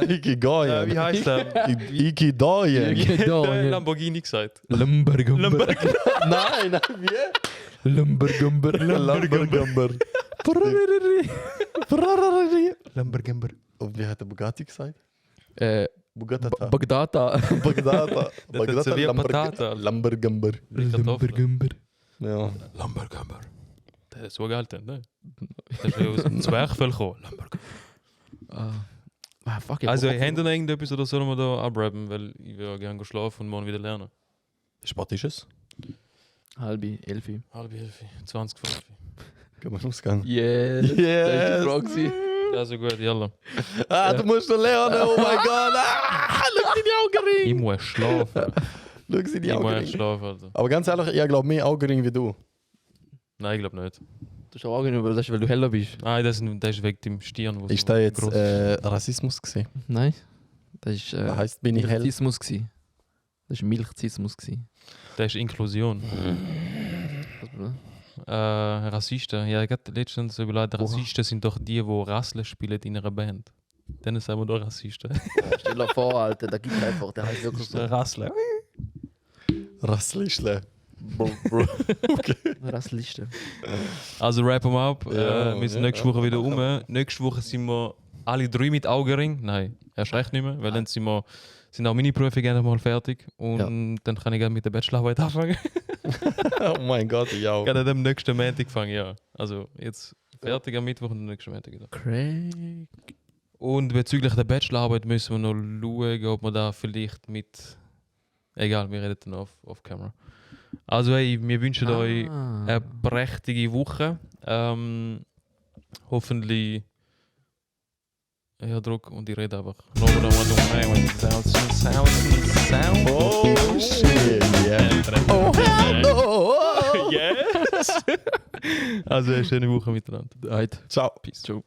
[SPEAKER 3] Ikigai.
[SPEAKER 1] Wie heißt der?
[SPEAKER 3] Ikigai.
[SPEAKER 2] Ikigai.
[SPEAKER 1] Lamborghini gesagt.
[SPEAKER 2] Lumbergumber.
[SPEAKER 3] Nein, wie?
[SPEAKER 2] Lumbergumber.
[SPEAKER 3] Lamborghini.
[SPEAKER 1] Lamborghini.
[SPEAKER 3] Und wie hat der Bugatti gesagt? Bugatti.
[SPEAKER 2] Bagdata.
[SPEAKER 3] Bagdata.
[SPEAKER 1] Das ist wie Patata.
[SPEAKER 3] Lamborghini.
[SPEAKER 2] Lumbergumber.
[SPEAKER 3] Ja.
[SPEAKER 1] Lamborghini. Der ist so geil, ne? Der ist ja aus dem Zwerchfell gekommen. Lamborghini.
[SPEAKER 2] Fuck,
[SPEAKER 1] Also, haben wir noch irgendetwas oder sollen wir da abrappen? Weil ich will gerne schlafen und morgen wieder lernen.
[SPEAKER 3] Wie spät ist es?
[SPEAKER 2] Halbe, 11.
[SPEAKER 1] 10:30, 20 vor 11.
[SPEAKER 3] Gehen wir ausgehen.
[SPEAKER 2] Yes.
[SPEAKER 3] Yes.
[SPEAKER 2] Das war die Frage.
[SPEAKER 1] Also gut, jalla.
[SPEAKER 3] Du musst noch lernen. Oh mein Gott. Schau seine
[SPEAKER 1] Ich
[SPEAKER 3] Augenringe.
[SPEAKER 1] muss schlafen.
[SPEAKER 3] Schau seine
[SPEAKER 1] Ich muss
[SPEAKER 3] Augenringe.
[SPEAKER 1] schlafen, Alter.
[SPEAKER 3] Aber ganz ehrlich, ich glaube mehr Augenringe wie du.
[SPEAKER 1] Nein, ich glaube nicht.
[SPEAKER 2] Du hast auch Augen, das ist, weil du heller bist.
[SPEAKER 1] Nein, das ist wegen dem Stirn. wo
[SPEAKER 3] Ist
[SPEAKER 1] so
[SPEAKER 3] da jetzt
[SPEAKER 1] gross ist.
[SPEAKER 3] Rassismus gewesen?
[SPEAKER 2] Nein. Das ist
[SPEAKER 3] Was heisst, bin ich hell?
[SPEAKER 2] Milchzismus gsi. Das war Milchzismus gsi.
[SPEAKER 1] Das ist Inklusion. Rassisten. Ja, ich habe letztens überlegt, Rassisten sind doch die Rassler spielen in einer Band. Dann sagen wir doch Rassisten.
[SPEAKER 2] Stell dir vor, Alter, da gibt es einfach, der heißt wirklich so.
[SPEAKER 1] Rassler.
[SPEAKER 3] Rasslischle.
[SPEAKER 2] Rassliste.
[SPEAKER 1] Also rappen wir ab.
[SPEAKER 3] Ja,
[SPEAKER 1] Wir sind
[SPEAKER 3] ja,
[SPEAKER 1] nächste Woche wieder
[SPEAKER 3] ja.
[SPEAKER 1] rum. Nächste Woche sind wir alle 3 mit Augenring. Nein, erst recht nicht mehr, weil dann sind auch meine Prüfungen gerne mal fertig. Und dann kann ich gerne mit der Bachelorarbeit anfangen.
[SPEAKER 3] Oh mein Gott, ich auch.
[SPEAKER 1] Gerne am nächsten Montag fangen, ja. Also jetzt fertig am Mittwoch und am nächsten Montag wieder.
[SPEAKER 2] Craig.
[SPEAKER 1] Und bezüglich der Bachelorarbeit müssen wir noch schauen, ob wir da vielleicht mit... Egal, wir reden dann auf Camera. Also hey, wir wünschen euch eine prächtige Woche. Hoffentlich... Ja, Druck und ich rede einfach.
[SPEAKER 3] Oh shit, yeah. Oh hell no!
[SPEAKER 1] Yes! Also eine schöne Woche miteinander.
[SPEAKER 2] Halt.
[SPEAKER 3] Ciao.
[SPEAKER 1] Peace.
[SPEAKER 2] Ciao.